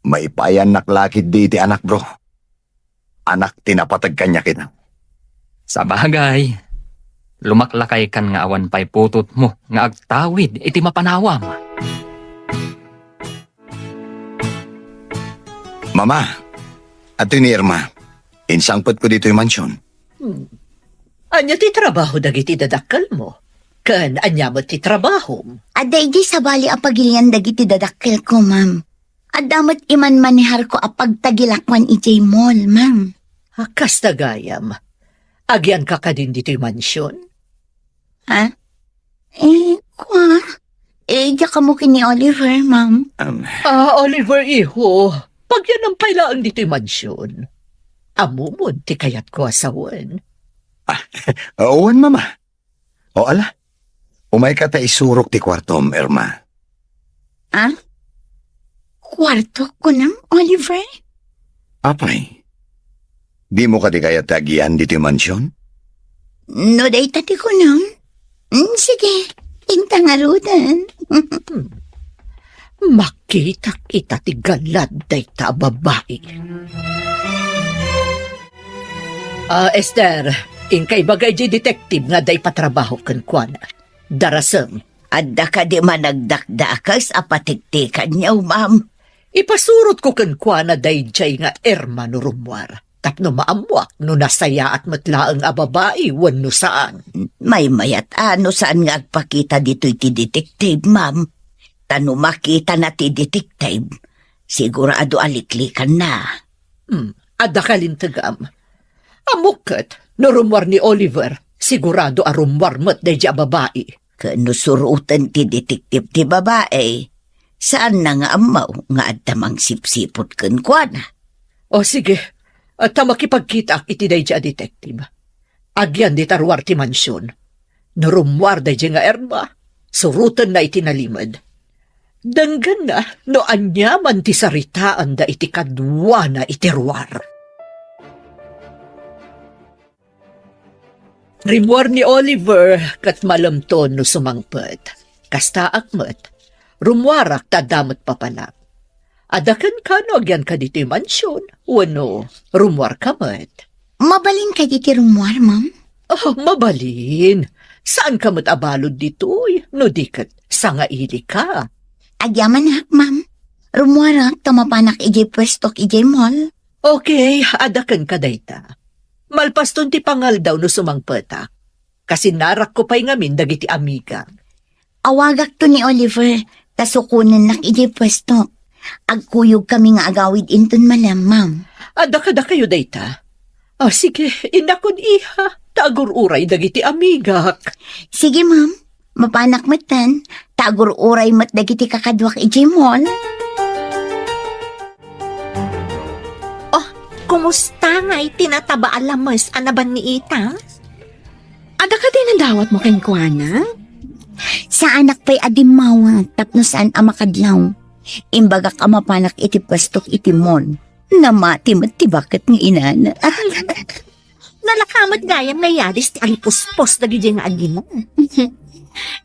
maipayannak la ketdi iti anak, bro. Anak ti napateg kaniak ita. Sabagay, lumaklakaykan nga awan pay putotmo nga agtawid iti mapanawam. Mama, adtoy ni Irma. Insangpetko ditoy mansion. Hmm. Ania ti trabaho dagiti dadakkelmo? Ken ania met ti trabahom? Adda idi sabali a pagilian dagiti dadakkelko, ma'am. Adda met imanmaneharko a pagtagilakoan idiay mall, ma'am. A, kasta gayam. Agianka kadin ditoy mansion? Ha? Eh, kua? Eh, diak ammo ken ni Oliver, ma'am. Um, Ah, Oliver, iho. Pagyanam pay laeng ditoy mansion. Ammomon ti kayatko a sawen. Ah, wen, Mama. O, ala. Umayka ta isurok ti kuartom, Irma. Ah? Kuarto, kunam, Oliver? Apay, dimo kadi kayat ti agian ditoy mansion? No dayta ti kunam, mm, sige, inta ngaruden. Makitak ita ti galad dayta a babai. Ah, Esther, inka ibaga idiay detective nga adda ipatrabaho kenkuana. Darasem. Adda kadi managdakdakes a patiktikanyo, ma'am? Ipasurotko kenkuana daydiay nga Irma no rummuar, tapno maammuak no nasayaat met laeng a babai wenno saan. Maymayat a no saan nga agpakita ditoy ti detective, ma'am. Ta no makitana ti detective, sigurado a liklikanna. Hmm, adda kalintegam. Ammok ket, no rummuar ni Oliver, sigurado a rummuar met daydiay a babai. Ken no suroten ti detective ti babai, saanna nga ammo nga adda mangsipsiput kenkuana. O sige, ta makipagkitaak iti daydiay a detective. Agian dita ruar ti mansion. No rummuar daydiay nga Irma, surotenna iti nalimed. Denggenna no aniaman ti saritaanda iti kaduana iti ruar. Rimmuar ni Oliver ket malemto no sumangpet. Kastaak met, rummuarak ta adda met papalak. Adda kenka no agianka ditoy mansion, wenno rummuarka met? Mabalin kadi ti rummuar, ma'am? Oh, mabalin. Saanka met a balud ditoy, no di ket sangailika. Agyamanak, ma'am. Rummuarak ta mapanak idiay puestok idiay mall. Okay, adda kenka dayta. Malpaston ti pangaldaw no sumangpetak. Kasinnarakko pay ngamin dagiti amiga. Awagakto ni Oliver, ta sukonennak idiay puesto. Agkuyogkami nga agawid inton malem, ma'am. Adda kadakayo dayta? Ah, sige, innakon, iha, ta agur-uray dagiti amigak. Sige, ma'am. Mapanak metten, ta agur-uray met dagiti kakaduak idiay mall. Oh, kumusta ngay ti nataba a lames a nabanniitam? Adda kadi nadawatmo kenkuana? Saanak pay a dimmawat tapno saan a makadlaw. Imbagak a mapanak iti puestok iti mall. Namati met ti baket nga inana. Nalaka met gayam nga iyadis ti alipuspos dagiti nga agina.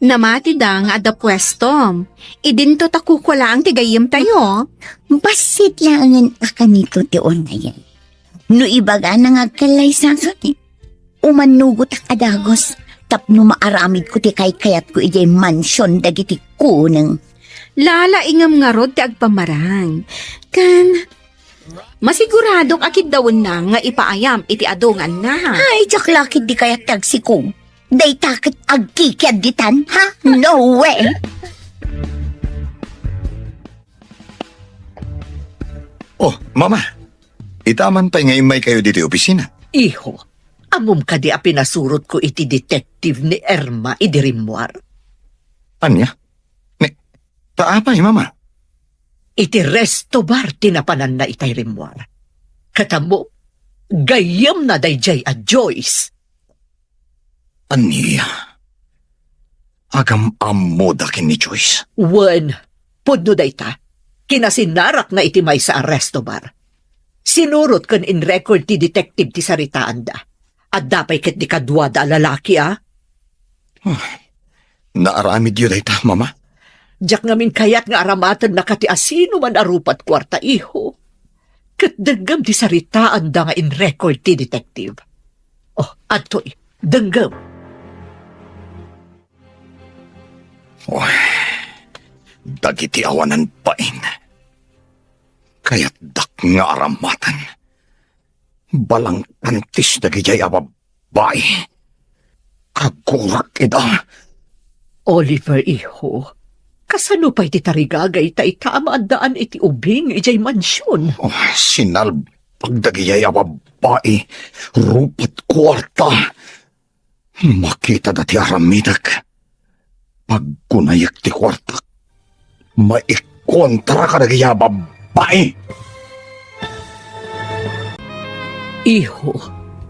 Namatida nga adda puestom. Idinto ta kukua laeng ti gayyemtayo. Bassit laengen a kanito ti unayen. No ibagana nga agkallaysakami, umannugotak a dagus tapno maaramidko ti kaykayatko idiay mansion dagiti kuneng. Lalaingem ngarud ti agpamarang. Ken masiguradok a kiddawenna nga ipaayam iti adu nga anna. Ay, diak la ketdi kayat ti agsikog. Dayta ket agkikiadditan, ha? No way! Oh, Mama, ita man pay nga immaykayo ditoy opisina. Iho, ammom kadi a pinasurotko iti detective ni Irma idi rimmuar? Ania? Ni, ta apay, Mama? Iti resto bar ti napananna itay rimmuar. Ket ammom, gayyemna daydiay a Joyce. Ania? Agam-ammoda ken ni Joyce? Wen, pudno dayta. Kinasinarakna iti maysa a resto bar. Sinurot ken in-record ti detective ti saritaanda. Adda pay ketdi kaduada a lalaki, a? Ay, naaramidyo dayta, Mama? Diak ngamin kayat nga aramatennaka ti asinoman a rupat kuarta, iho. Ket denggem ti saritaanda nga in-record ti detective. Oh, adtoy, denggem. Uy, dagiti awanan bain. Kayatdak nga aramaten. Balangkantis dagidiay a babbai. Kagurak ida. Oliver, iho, kasano pay ti tarigagayta ita a maaddaan iti ubing idiay mansion? Oh, sinalbag dagidiay a babbai. Rupat kuarta. Makitada ti aramidek. Paggunayek ti kuartak. Maikontra kadagiti a babbai. Iho,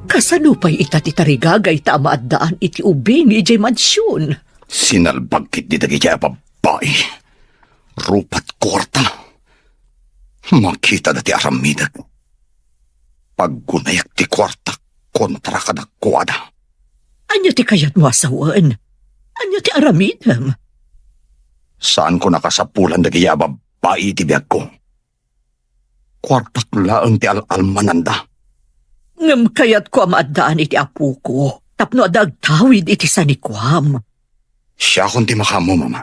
kasano pay ita ti tarigagayta a maaddaan iti ubing idiay mansion? Sinalbag ketdi dagiti a babbai. Rupat kuarta. Makitada ti aramidek. Paggunayek ti kuartak kontra kadakuada. Ania ti kayatmo a sawen? Ania ti aramidem? Saanko nakasapulan dagiti a babbai iti biagko. Kuartak laeng ti al-almananda. Ngem kayatko a maaddaan iti apoko tapno adda agtawid iti sanikuam. Siakon ti makaammo, Mama.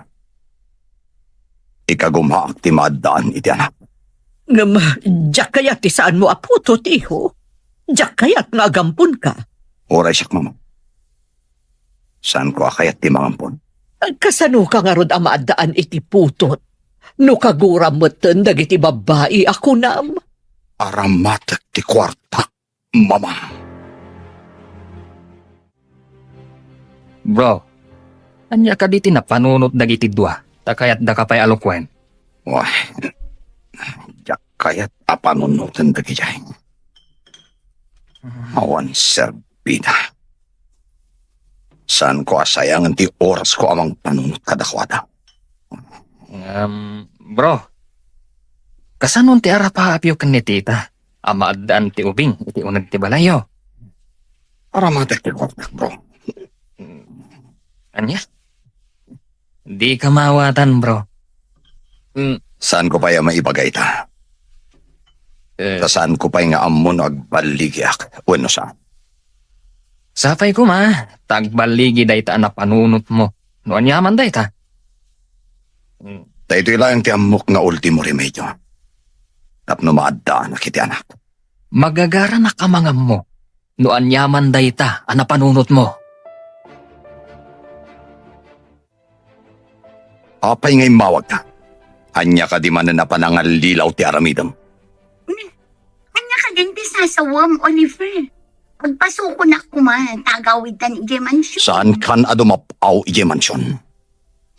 Ikagumaak ti maaddaan iti anak. Ngem, diak kayat ti saanmo a putot, iho. Diak kayat nga agamponka. Uray siak, Mama. Saanko a kayat ti mangampon. Kasanoka ngarud a maaddaan iti putot? No kaguram metten dagiti babbai a kunam? Aramatek ti kuartak. Mama. Bro, ania kadi ti napanunot dagiti dua? Ta kayatdaka pay a lukuen. Wah, diak kayat a panunoten dagidiay. Awan serbida. Saanko a sayangen ti orasko a mangpanunot kadakuada. Ngem, bro, kasanon ti arapaapyo ken ni tita a maaddaan ti ubing iti uneg ti balayyo? Aramatek ti kuartak, bro. Ania? Dika maawatan, bro. Mm. Saanko pay a maibaga ita? Eh. Ta saanko pay nga ammo no agballigiak wenno saan. Sapay koma, ta agballigi dayta a napanunotmo. No aniaman dayta? Mm. Daytoy laeng ti ammok nga ultimo remedio. Tapno maaddaanak iti anak. Magagaranak a mangammo no aniaman dayta a napanunotmo. Apay nga immawagka? Ania kadi manen a panangallilaw ti aramidem? Ni, ania kadin ti sasawem, Oliver? Agpasukonak koma, ta agawidtan idiay mansion. Saankan a dumap-aw idiay mansion?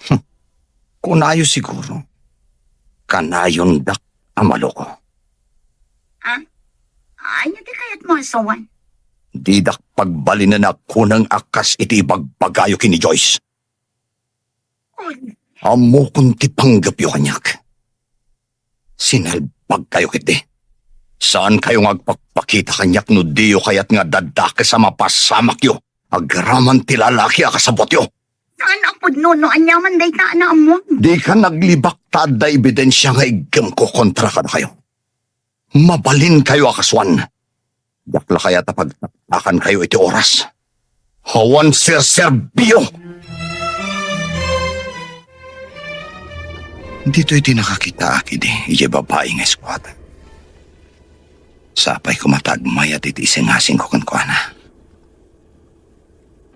Hm. Kunayo siguro, kanayondak a maloko. Ah? Ania ti kayatmo a sawen? Didak pagbalinen a kuneng a kas iti ibagbagayo ken ni Joyce. Kun- Ammokon ti panggepyo kaniak. Sinalbagkayo ketdi. Saankayo nga agpakpakita kaniak no diyo kayat nga daddakes a mapasamakyo agraman ti lalaki a kasabutyo. Saan a pudno no aniaman dayta a naammom. Dika naglibak ta adda ebidensia nga iggemko kontra kadakayo. Mabalinkayo a kasuan. Diak la kayat a pagtaktakankayo iti oras. Awan serserbio! Ditoy ti nakakitaak idi idiay babai nga squad. Sapay koma ta agmayat iti isingasingko kenkuana.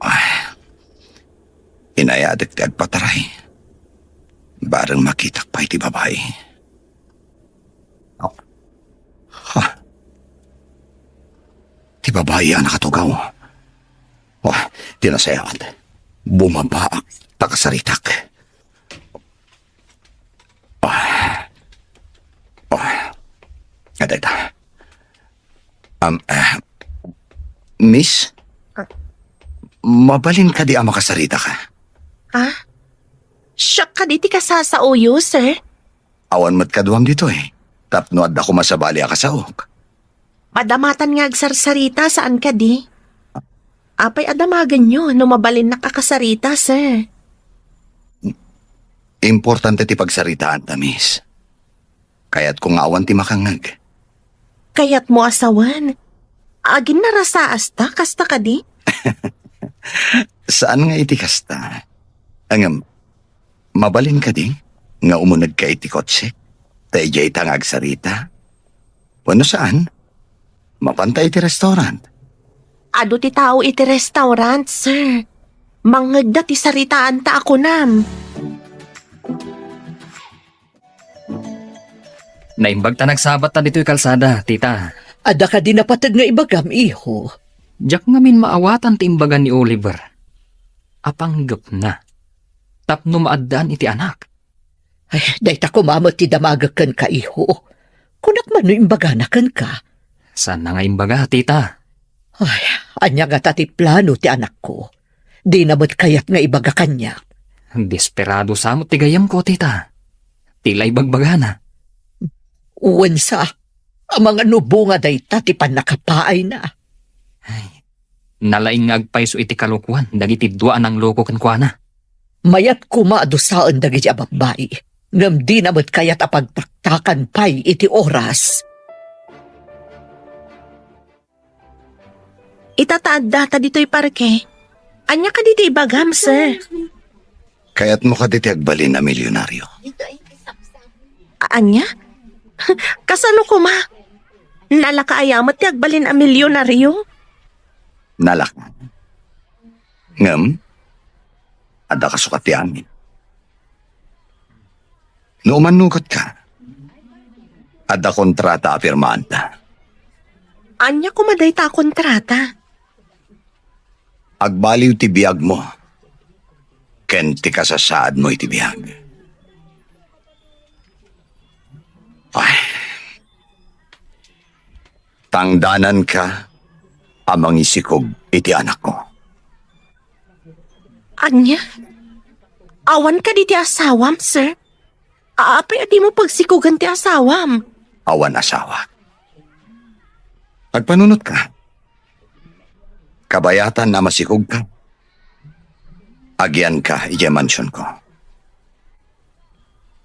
Ay, inayadek ti agpataray. Bareng makitak pay ti babai. Oh. Ha? Ti babai a nakatugaw. Oh, ti nasayaat. Bumabaak ta kasaritak. Oh. Oh. Adayta. Um, ah, Miss? Ah. Mabalin kadi a makasaritaka? Ah? Siak kadi ti kasasaoyo, sir? Awan met kaduam ditoy, tapno adda koma sabali a kasaok. Madamatan nga agsarsarita, saan kadi? Apay a damagenyo no mabalinnak a kasarita, sir? Importante ti pagsaritaanta, miss. Kayatko nga awan ti makangngeg. Kayatmo a sawen? Aginnarasaasta, kasta kadi? Saan nga iti kasta. Ngem, mabalin kadi nga umunegka iti kotsek ta idiayta nga agsarita? Wenno saan, mapanta iti restaurant. Adu ti tao iti restaurant, sir. Mangngegda ti saritaanta a kunam. Naimbag ta nagsabatta ditoy kalsada, tita. Adda kadi napateg nga ibagam, iho? Diak ngamin maawatan ti imbaga ni Oliver. Apanggepna. Tapno maaddaan iti anak. Ay, dayta koma met ti damagek kenka, iho. Kunak man no imbagana kenka. Saanna nga imbaga, tita? Ay, ania ngata ti plano ti anakko? Dina met kayat nga ibaga kaniak. Desperado sa met ti gayyemko, tita. Ti la ibagbagana. Wen sa, amangan no bunga dayta ti pannakapaayna. Ay, nalaing nga agpayso iti kalokoan dagiti dua a nangloko kenkuana. Mayat koma a dusaen dagiti a babbai, ngem dina met kayat a pagtaktakan pay iti oras. Ita ta addata ditoy parke. Ania kadi ti ibagam, sir? Kayatmo kadi ti agbalin a milyonaryo? A-, ania? Kasano koma? Nalaka aya met ti agbalin a milyonaryo? Nalaka. Ngem, adda kasukat ti amin. No umannugetka, adda kontrata a pirmaanta. Ania koma dayta a kontrata? Agbaliw ti biagmo ken ti kasasaadmo iti biag. Ay. Tangdananka a mangisikog iti anakko. Ania? Awan kadi ti asawam, sir? A-, apay a dimo pagsikogen ti asawam? Awan asawa. Agpanunotka. Kabayatan a masikogka. Agianka idiay mansionko.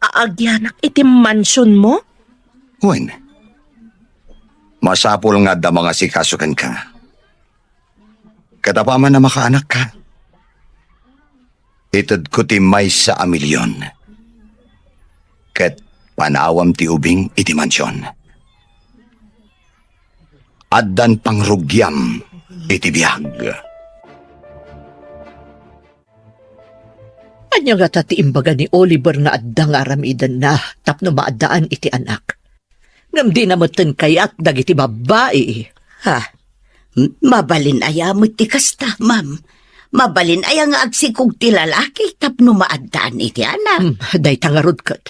A-, agianak iti mansionmo? Wen, masapul nga adda mangasikaso kenka. Ket apaman a makaanakka, itedko ti maysa a milyon ket panawam ti ubing iti mansion. Addan pangrugiam iti biag. Ania ngata ti imbaga ni Oliver nga adda nga aramidenna tapno maaddaan iti anak? Ngem dina metten kayat dagiti babbai. Ha? M-, mabalin aya met ti kasta, ma'am? Mabalin aya nga agsikog ti lalaki tapno maaddaan iti anak? Hmm, dayta ngarud ket.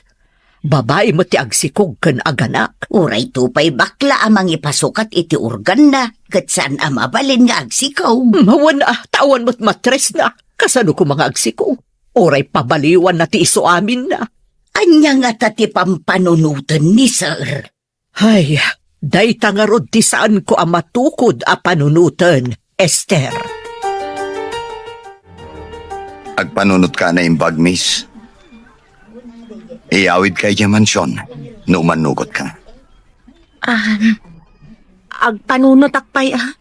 Babai met ti agsikog ken aganak. Uray to pay bakla a mangipasukat iti organna, ket saan a mabalin nga agsikog. Hmm, wen a, ta awan met matresna. Kasano koma nga agsikog? Uray pabaliwanna ti isuaminna. Ania ngata ti pampanunoten ni Sir? Ay, Dayta ngarud ti saanko a matukod a panunoten, Esther. Agpanunotka a naimbag, miss. Iyawidka idiay mansion no umannugotka. Ah, agpanunotak pay, ah.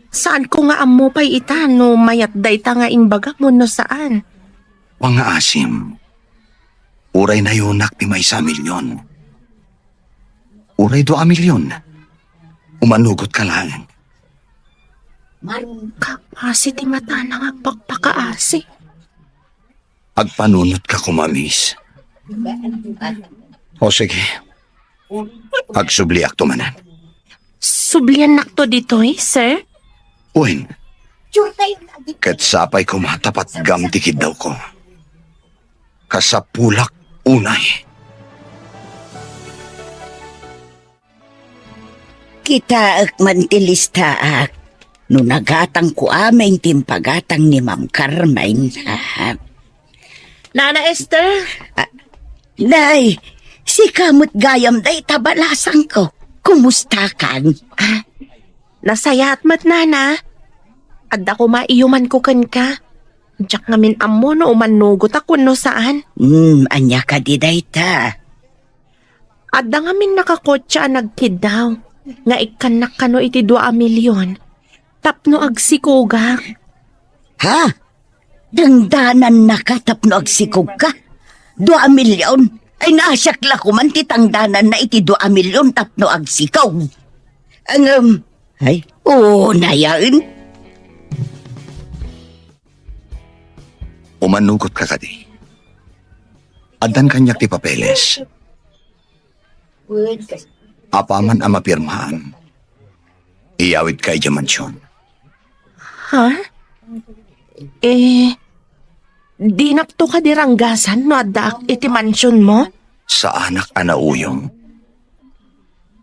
Saanko nga ammo pay ita no mayat dayta nga imbagam wenno saan. Pangaasim, uray nayonak ti maysa a milyon. Uray dua a milyon. Umanugotka laeng. Kaasi ti matana nga agpakpakaasi. Agpanunotka koma, miss. O sige. Agsubliakto manen. Subliannakto ditoy, sir? Wen. Ket sapay koma ta patgam ti kiddawko. Kasapulak unay. Kitaek man ti listaak no nagatangko amin ti impagatang ni Ma'am Carmen. Ah. Nana Esther? Ah, nay, sika met gayam dayta balasangko. Kumustakan? Ah, nasayaat met, Nana. Adda koma iyumanko kenka. Diak ngamin ammo no umannugotak wenno saan. Hmm, ania kadi dayta? Adda ngamin nakakotse a nagkiddaw nga ikkannak kano iti dua a milyon tapno agsikogak. Ha? Tangdanannaka tapno agsikogka? Dua a milyon? Ay, naasiak la koman ti tangdananna iti dua a milyon tapno agsikog. Ngem, ay, unayen. Umanugotka kadi? Addan kaniak ti papeles. Apaman a mapirmaam, iyawidka idiay mansion. Ha? Eh, dinakto kadi ranggasan no addaak iti mansionmo? Saanak a nauyong.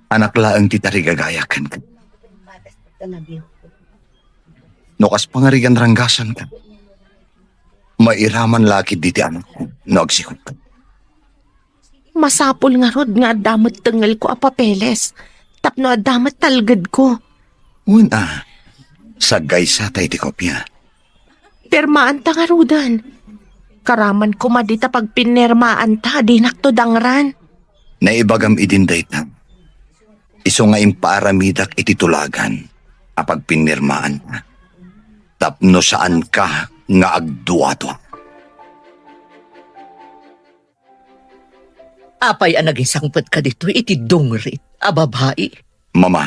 Anak laeng ti tarigagayak kenka. No kas pangarigan ranggasanka, mairaman la ketdi ti anakko no agsikogka. Masapul ngarud nga adda met tengngelko a papeles tapno adda met talgedko. Wen a, saggaysata iti kopia. Pirmaanta ngaruden. Karaman koma dita pagpinirmaanta, dinakto dangran. Naibagam idin dayta. Isu nga impaaramidak iti tulagan a pagpinirmaanta. Tapno saanka nga agduadua. Apay a nagisangpetka ditoy iti dungrit a babai? Mama,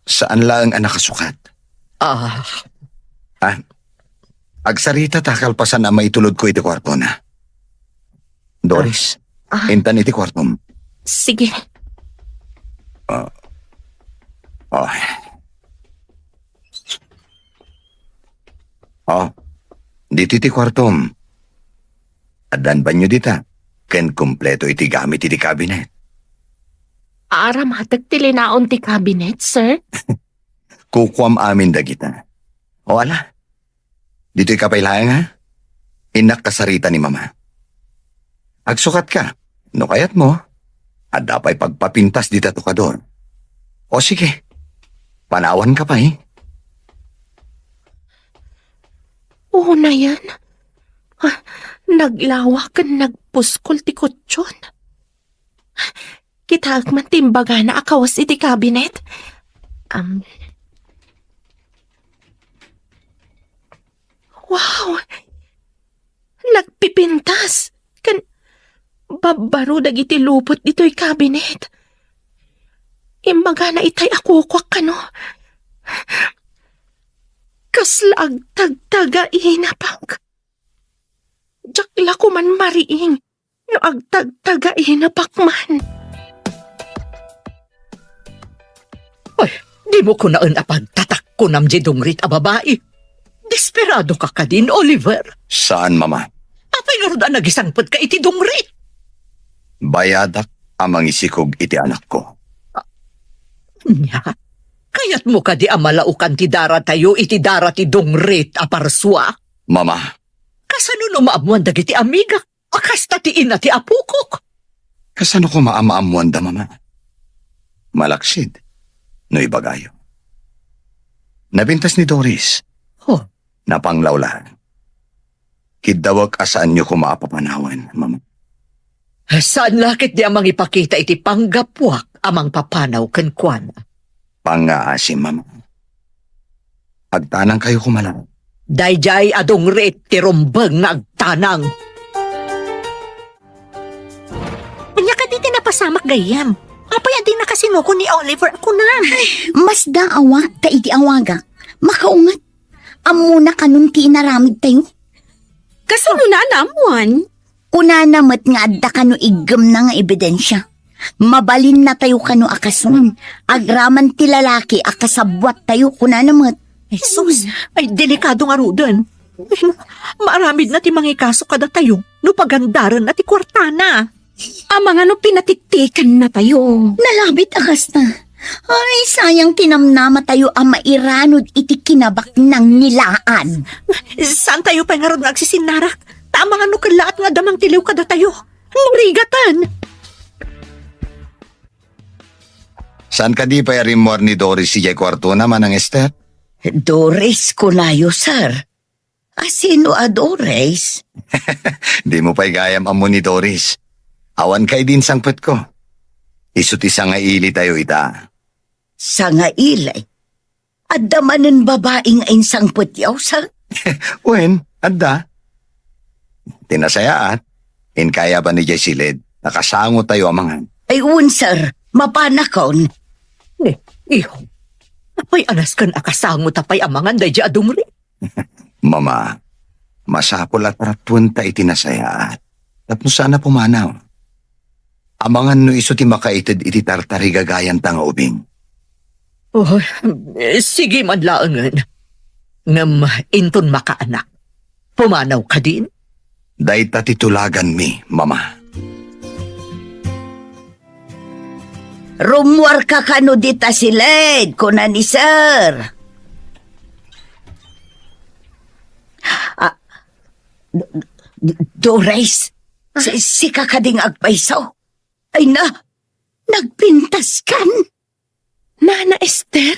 saan laeng a nakasukat. Ah. Ah, agsarita ta kalpasan a maitulodko iti kuartona. Doris, Ah. intan iti kuartom. Sige. Ah. Ah. Oh, ditoy ti kuartom. Addan banio dita, ken kompleto iti gamit iti kabinet. Aaramatek ti linaon ti kabinet, sir? Kukuam amin dagita. O ala, ditoy ka pay laeng, ha? Innak kasarita ni Mama. Agsukat ka. No kayat mo, adda pay pagpapintas dita tukador. O sige, panawan ka pay. Unayen, ah, naglawa ken nagpuskol ti kutson. Kitaek man ti imbagana a kawes iti kabinet. Am. Wow! Nagpipintas ken babbaro dagiti lupot ditoy kabinet. Imbagana itay a kukuak kano. Kasla agtagtaga inapak. Diak la koman mariing no agtagtaga inapak man. Oy, dimo kunaen a pagtatakkonam diay dungrit a babai. Desperado ka kadin, Oliver? Saan, Mama. Apay ngarud a nagisangpet ka iti dungrit? Bayadak a mangisikog iti anakko. Ania? Kayatmo kadi a malaokan ti daratayo iti dara ti dungrit a parsua? Mama. Kasano no maammoan dagiti amigak a kasta ti ina ti apokok? Kasano koma a maammoanda, Mama? Malaksid, no ibagayo. Napintas ni Doris. Oh. Napanglaw la. Kiddawek a saanyo koma a papanawen, Mama. Saan la ketdi a mangipakita iti panggapuak a mangpapanaw kenkuana? Pangngaasim, Mama. Agtanangkayo koma la. Daydiay a dungrit ti rumbeng nga agtanang. Ania kadi ti napasamak gayyem? Apay a di nakasinukon ni Oliver a kunam? Masdaawak ta idi awagak, makaunget. Ammona kanon ti inaramidtayo? Kasano na naammoan? Kunana met nga adda kano iggemna nga ebidensia. Mabalinnatayo kano a kasuan. Agraman ti lalaki a kasabbuattayo, kunana met. Jesus, ay delikado ngaruden. Maaramidna ti mangikaso kadatayo no pagandarenna ti kuartana. Amangan no pinatiktikaennatayo. Nalabit a kasta. Ay, sayang ti namnamatayo a mairanod iti kinabaknang ni Laan. Saantayo pay ngarud nga agsisinnarak? Ta amangan no kellaat nga adda mangtiliw kadatayo. Narigaten! Saan kadi pay a rimmuar ni Doris idiay kuartona, Manang Esther? Doris, kunayo, sir. Asino a Doris? Dimo pay gayam ammo ni Doris. Awan kadi insangpetko. Isu ti sangailitayo ita. Sangaili? Adda manen babai nga insangpetyo, sir? Wen, adda. Ti nasayaat, inkayaba ni Jessilyn, nakasangotayo a mangan. Ay, wen, sir. Mapanakon. Ne, iho. Apay a nasken a kasangotayo a mangan daydiay a dungrit? Mama, masapul a taratuenta iti nasayaat tapno saan a pumanaw. Amangan no isu ti makaited iti tartarigagayanta nga ubing. Oh, sige man laengen. Ngem inton makaanak, pumanaw kadin? Dayta ti tulaganmi, Mama. Rummuarka kano dita siled, kuna ni Sir. Ah, D-, D-, Doris, si-, sika kadi nga agpayso? Ay na, nagpintaskan? Nana Esther,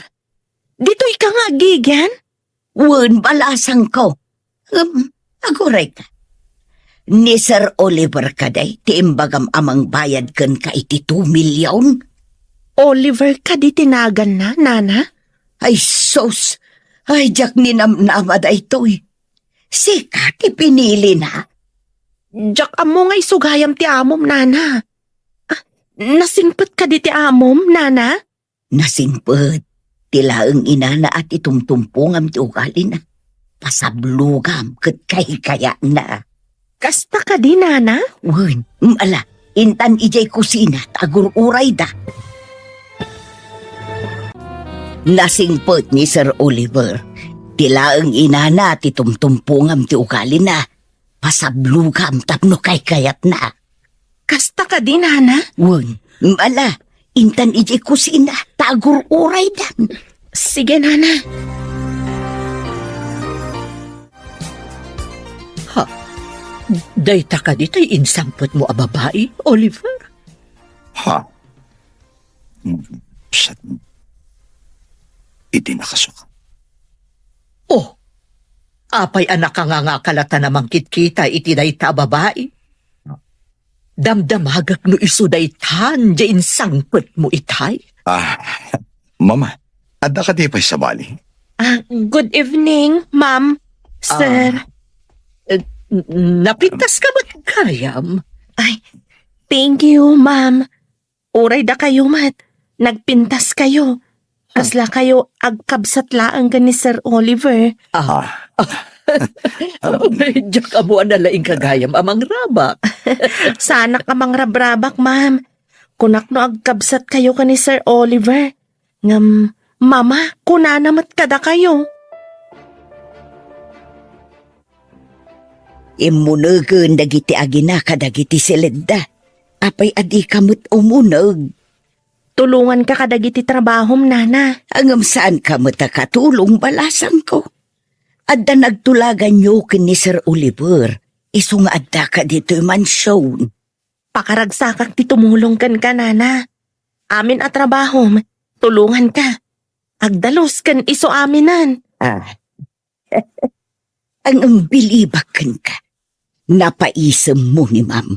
ditoy ka nga agigian? Wen, balasangko. Um, aguray ka. Ni Sir Oliver kadi ti imbagam a mangbayad kenka iti two million? Oliver kadi ti naganna, Nana? Ay, sus! Ay, diak ninamnama daytoy. Sika ti pinilina? Diak ammo nga isu gayam ti amom, Nana. Ah, nasingpet kadi ti amom, Nana? Nasingpet ti laeng inana a ti tumtumpongam ti ugalina. Pasablogam ket kaykayatna. Kasta kadi, Nana? Wen, mm, ala, intan idiay kusina ta agur-urayda. Nasingpet ni Sir Oliver ti laeng inana a ti tumtumpongam ti ugalina. Pasablogam tapno kaykayatna. Kasta kadi, Nana? Wen, ala, intan idiay kusina, ta agur-uraydan. Sige, Nana. Ha? Dayta kadi tay insangpetmo a babai, Oliver? Ha? Sat-, iti nakasuka. Oh, apay a nakangangaka latta a mangkitkita iti dayta a babai? Damdamagek no isu daytan diay insangpetmo itay. Ah, Mama, adda kadi pay sabali? Ah, good evening, Ma'am, Sir. Ah, eh, n-, napintas ka met gayam? Ay, thank you, Ma'am. Uray dakayo met, nagpintas kayo. Kasla kayo agkabsat laeng ken ni Sir Oliver. Ah. Diak ammo a nalaing ka gayam a mangrabak. Saanak a mangrabrabak, ma'am. Kunak no agkabsat kayo ken ni Sir Oliver. Ngem, mama, kunana met kadakayo. Immunegen dagiti agina kadagiti siledda. Apay a dika met umuneg? Tulonganka kadagiti trabahom, nana. Ngem saanka met a katulong, balasangko. Adda nagtulaganyo ken ni Sir Oliver, isu nga addaka ditoy mansion. Pakaragsakak ti tumulong kenka, nana. amin a trabahom, tulonganka. Agdalus ken isu aminen. Ah. Ang bilibak kenka. Napaisemmo ni Ma'am.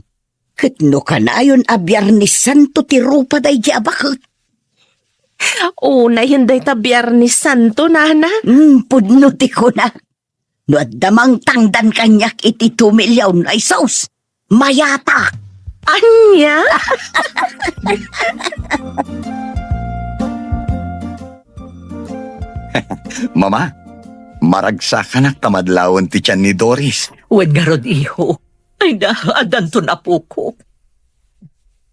Ket no kanayon a Biernes Santo ti rupa daydi a baket. Unayen dayta Biernes Santo, nana? Hmm, pudno ti kuna. No adda mangtangdan kaniak iti two million, ay sus, mayata. Ania? Mama, maragsakanak ta madlawen ti tian ni Doris. Wen ngarud, iho. Ay na, addanton apoko.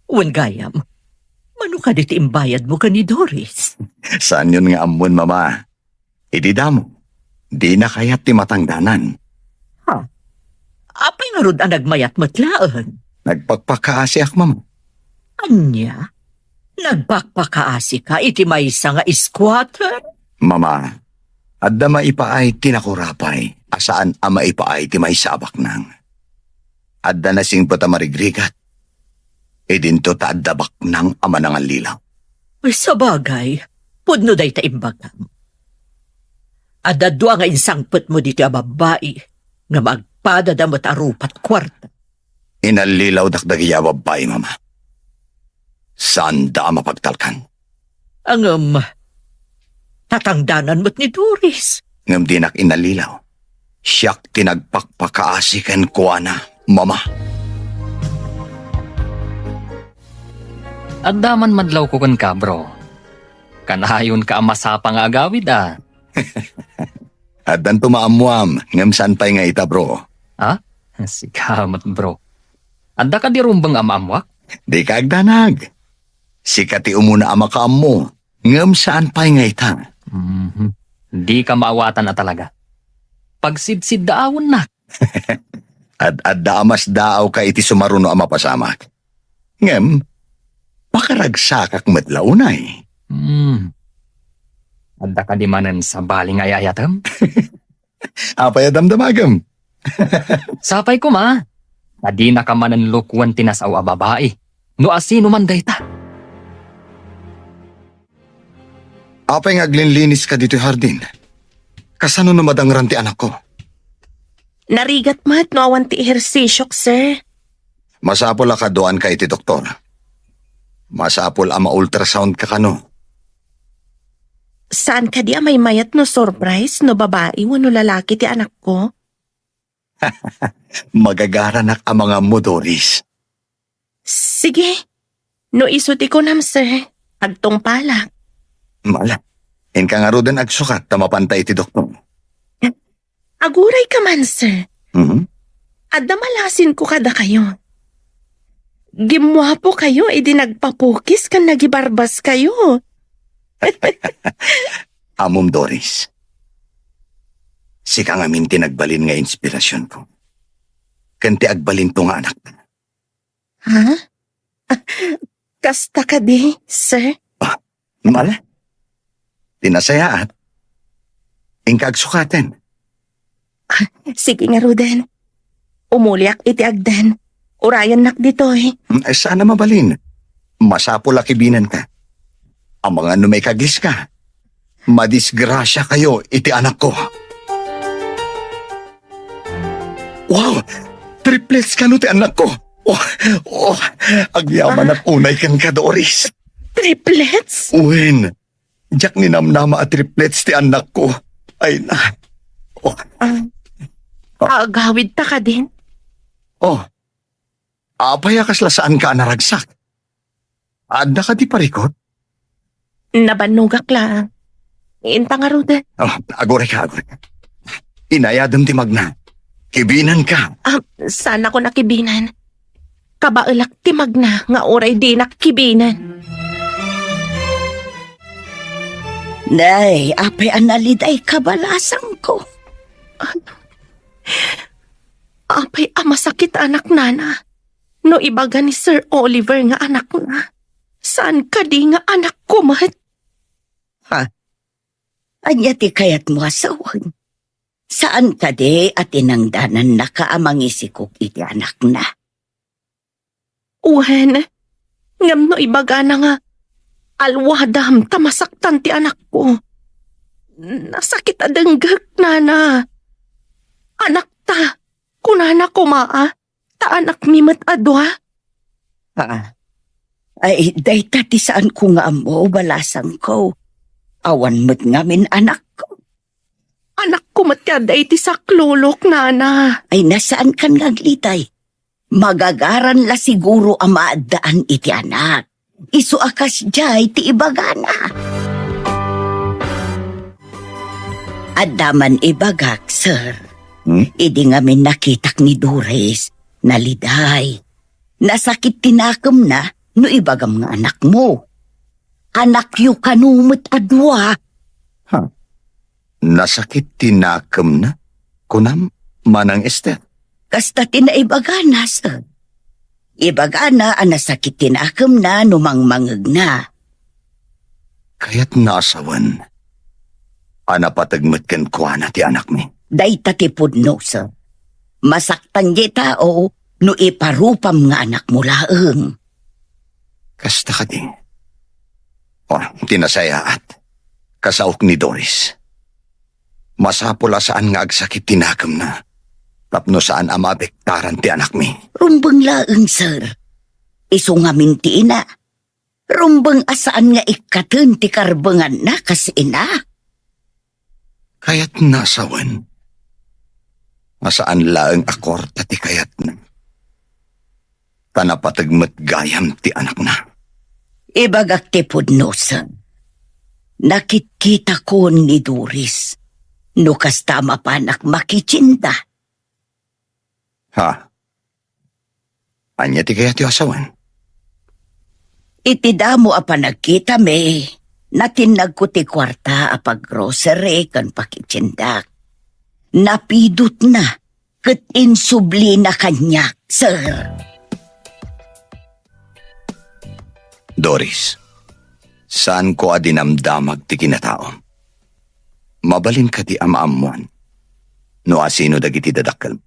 Wen gayam, mano kadi ti imbayadmo ken ni Doris? Saanyon nga ammon, Mama. Idi damo, dina kayat ti matangdanan. Ha? Apay ngarud a nagmayat met laeng? Nagpakpakaasiak, Mama. Ania? Nagpakpakaasika iti maysa nga squatter? Mama, adda maipaay ti nakurapay a saan a maipaay ti maysa a baknang. Adda nasingpet a marigrigat. Idinto ta adda baknang a manangallilaw. Ay, sabagay, pudno dayta imbagam. Adda dua nga insangpetmo ditoy a babbai nga magpadada met a rupa't kuarta. Inallilawdak dagiti a babbai, Mama. Saanda a mapagtalkan. Ngem, tatangdanan met ni Doris. Ngem dinak inallilaw. Siak ti nagpakpakaasi kenkuana, Mama. Adda man madlawko kenka, bro. Kanayonka a masapa nga agawid, a. Addanto maammoam, ngem saan pay nga ita, bro. Ha? Sika met, bro. Adda kadi rumbeng a maammoak? Dika agdanag. Sika ti umuna a makaammo, ngem saan pay nga ita. Mhm. Dika maawatan a talaga. Pagsidsiddaawennak. Ad-adda a masdaawka iti sumaruno a mapasamak. Ngem, pakaragsakak met la unay. Hmm. Adda kadi manen sabali nga ay-ayatem? Apay a damdamagem? Sapay koma, ta dinaka manen lukoen ti nasao a babai, no asino man dayta. Apay nga aglinliniska ditoy hardin? Kasano no madangran ti anakko? Narigat met no awan ti ehersisiok, sir. Masapul a kaduaanka iti doktor. Masapul a ma-ultrasound ka kano. Saan kadi a maymayat no surprise no babai wenno lalaki ti anakko? Magagaranak a mangammo, Doris. Sige. No isu ti kunam, sir, agtungpalak. Mala. Inka ngaruden agsukat ta mapanta iti doktor. Aguray ka man, sir. Mhm. Adda malasinko kadakayo. Gimmuapo kayo idi nagpapukis ken nagibarbas kayo. Ammom, Doris. Sika ngamin ti nagbalin nga inspirasionko. Ken ti agbalinto nga anak. Ha? Ah, kasta kadi, sir? Ah, mala. Ti nasayaat. Inka agsukaten. Ah, sige ngaruden. Umuliak iti agden. Urayennak ditoy. Mm, ay, saan a mabalin. Masapul a kibinanka. Amangan no maikagliska. Madisgrasia kayo iti anakko. Wow! Triplets kano ti anakko? Oh, oh, agyamanak unay kenka, Doris. Triplets? Wen, diak ninamnama a triplets ti anakko. Ay na. Oh. Ah, agawid ta kadin? Oh. Apay a kasla saanka a naragsak? Adda kadi parikut? Nabannogak laeng. Inta ngaruden. Oh, aguray ka, aguray ka. Inayadem ti magna. Kibinanka. Ah, saanakon a kibinan. Kabaelak ti magna nga uray dinak kibinan. Nay, apay a naliday kabalasangko. Apay a masakit anak, nana. No ibaga ni Sir Oliver nga anakna, saan kadi nga anakko met? Ha? Ania ti kayatmo a sawen? Saan kadi a tinangdanannaka a mangisikog iti anakna? Wen, ngem no ibagana nga Alwadam ta masaktan ti anakko. Nasakit a denggek, nana. Anakta, kunana koma a, ta anakmi met a dua. Ah. Ay, dayta ti saanko nga ammo, balasangko. Awan met ngamin anakko. Anakko met ti adda iti saklulok, nana. Ay, nasaankan nga aglitay. Magagaran la siguro a maaddaan iti anak. Isu a kasdiay ti ibagana. Adda man ibagak, sir. Hmm? Idi ngamin nakitak ni Doris, naliday. Nasakit ti nakemna no ibagam nga anakmo. Anakyo kano met a dua. Ha? Nasakit ti nakemna? Kunam, Manang Esther? Kasta ti naibagana, sir. Ibagana a nasakit ti nakemna no mangmangegna. Kayatna a sawen a napateg met kenkuana ti anakmi. Dayta ti pudno, sir. Masaktan diay tao no iparupam nga anakmo laeng. Kasta kadi. O, ti nasayaat, kasaok ni Doris. Masapul a saan nga agsakit ti nakemna tapno saan a maapektaran ti anakmi. Rumbeng laeng, sir. Isu ngamin ti ina. Rumbeng a saan nga ikkaten ti karbenganna kas ina. Kayatna a sawen a saan laeng a kuarta ti kayatna. Ta napateg met gayam ti anakna. Ibagak ti pudno, sir. Nakitkitakon ni Doris no kasta a mapanak makitienda. Ha? Ania ti kayatyo a sawen? Iti damo a panagkitami, natinnagko ti kuarta a paggrocery ken pakitiendak. Napidutna ket insublina kaniak, sir. Doris, saanko a dinamdamag ti kinataom. Mabalin kadi a maammoan no asino dagiti dadakkel?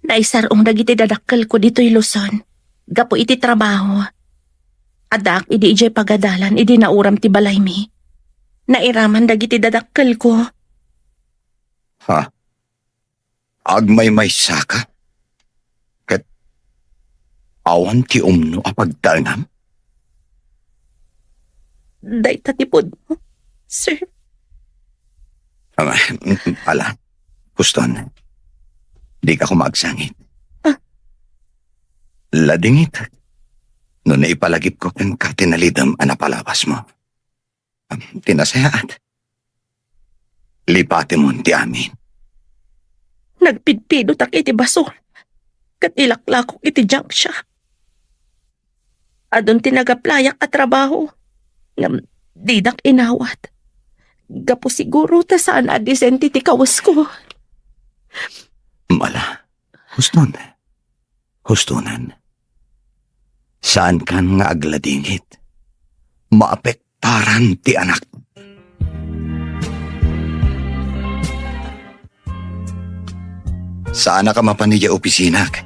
Naisar-ong dagiti dadakkelko ditoy Luzon gapu iti trabaho. Addaak idi idiay pagadalan idi nauram ti balaymi. Nairaman dagiti dadakkelko. Ha? Agmaymaysaka? Ket awan ti umno a pagtaengam? Dayta ti pudno, sir. Ah, mm, mm, ala, Houston, dika koma agsangit. Ah. Ladingit no naipalagipko kenka ti nalidem a napalabasmo. Ti nasayaat, lipatemon ti amin. Nagpidpidotak iti basol, ket ilaklakok iti junction. Adun ti nagaplayak a trabaho, ngem didak inawat. Gapu siguro ta saan a disente ti kawesko. Mala, Houston. Houston. Saankan nga agladingit. Maapektaran ti anak. Saanaka mapan idiay opisinak.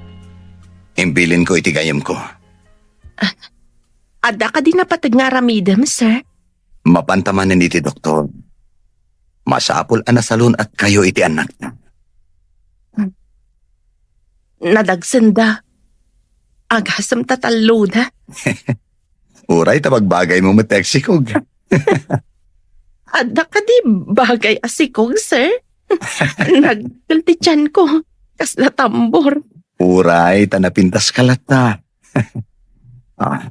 Imbilinko iti gayyemko. Ah, adda kadi napateg nga aramidem, sir? Mapanta manen iti doktor. Masapul a nasalun-atkayo iti annakta. Nadagsenda. Agasem ta talloda. Uray ta bagbagaymo met ti agsikog. Adda kadi bagay a sikog, sir? Nagkel ti tianko. Kasla tambor. Uray ta napintaska latta. Ah,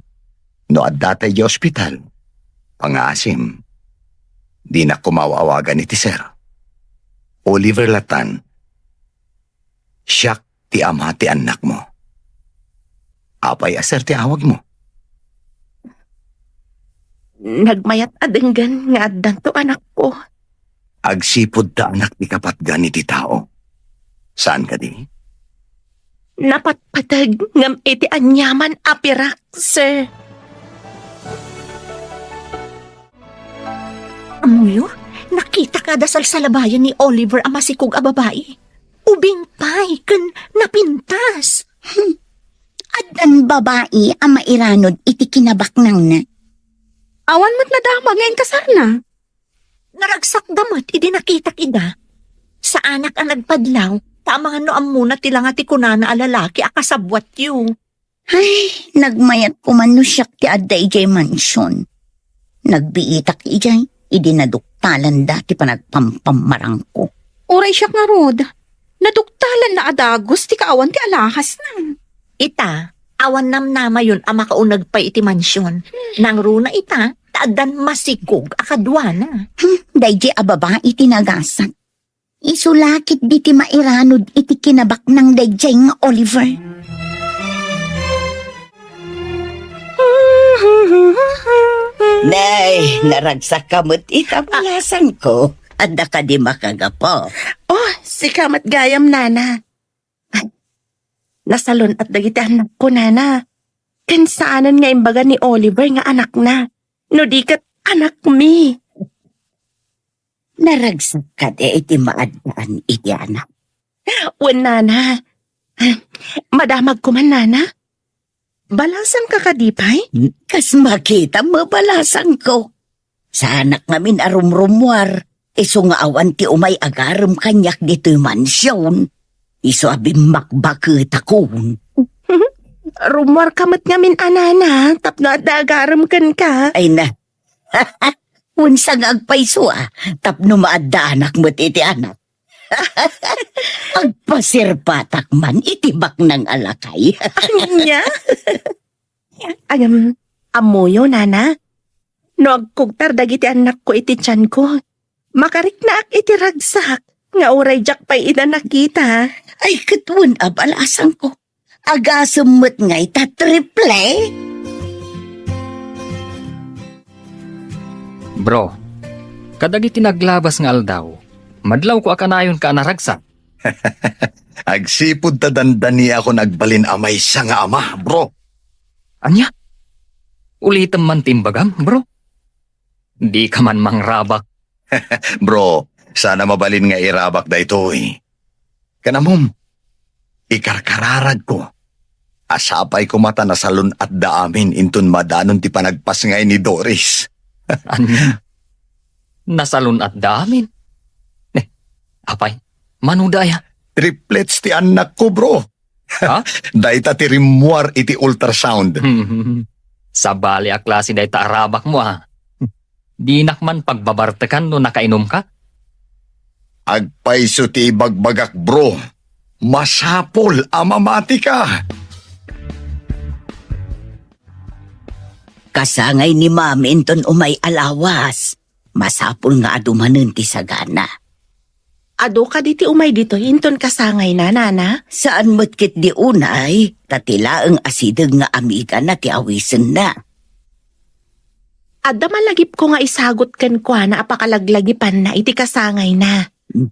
no adda tay idiay ospital, pangaasim, dinak koma aw-awagan iti sir. Oliver latan, siak ti ama ti annakmo. Apay a sir ti awagmo? Nagmayat a denggen nga addanto anakko. Agsipud ta anak ti kapatgan iti tao. Saan kadi? Napatpateg ngem iti aniaman a pirak, sir. Ammoyo, nakitak a salsalbayan ni Oliver a masikog a babai. Ubing pay ken napintas. Hmm. Addan babai a mairanod iti kinabaknangna. Awan met nadama nga inkasarna. Naragsakda met idi nakitak ida. Saanak a nagpadlaw, ta amangan no ammona ti langa ti kunana a lalaki a kasabwatyo. Ay, nagmayat koman no siak ti adda idiay mansion. Nagbiitak idiay, idi naduktalanda ti panagpampammarangko. Uray siak ngarud, naduktalanna a dagus ti kaawan ti alahasna. Ita, awan namnamayon a makauneg pay iti mansion. Nangruna ita, ta addan masikog a kaduana. Hmm, daydi a babai ti nagasat. Isu la ketdi ti mairanod iti kinabaknang daydiay nga Oliver. Nay, naragsakka met ita, balasangko. Adda kadi makagapu? Oh, sika met gayam, nana. Ay, nasalun-at dagiti annakko, nana. Ken saanen nga imbaga ni Oliver nga anakna, no di ket anakmi. Naragsak kadi iti maaddaan iti anak? Wen, nana. Madamagko man, nana. Balasangka kadi pay? Kas makitam, balasangko. Saanak ngamin a rumrummuar, isu nga awan ti umay agarem kaniak ditoy mansion. Isu a bimmakbaketakon. Rummuarka met ngamin a nana, tapno adda agarem kenka. Ay na. Wen, sa nga agpayso a, tapno maaddaanak met iti anak. Agpasirpatak man iti baknang a lakay. Ania? Agam, ammoyo, nana? No agkugtar dagiti annakko iti tianko, makariknaak iti ragsak nga uray diak pay ida nakita. Ay, ket wen a, balasangko. Agasem met nga ita, triple? Bro, kadagiti naglabas nga aldaw, madlawko a kanayonka a naragsak. Agsipud ta dandaniakon agbalin a maysa nga ama, bro. Ania? Ulitem man ti imbagam, bro. Dika man mangrabak. Bro, saan a mabalin nga irabak daytoy. Kanamom, ikarkararagko a sapay koma ta nasalun-atda amin inton madanon ti panagpasngay ni Doris. Ania? Nasalun-atda amin? Eh, apay, mano da aya? Triplets ti annakko, bro. Ha? Dayta ti rimmuar iti ultrasound. Hmm. Sabali a klase dayta a rabakmo, a. Dinak man pagbabartekan no nakainumka? Agpayso ti ibagbagak, bro. Masapul a mamatika. Kasangay ni Mami inton umay a lawas. Masapul nga adu manen ti sagana. Adu kadi ti umay ditoy inton kasangayna, nana? Saan met ketdi unay, ta ti laeng a sideg nga amigana ti awisenna. Adda malagipko nga isagut kenkuana a pakalaglagipanna iti kasangayna. Hmm.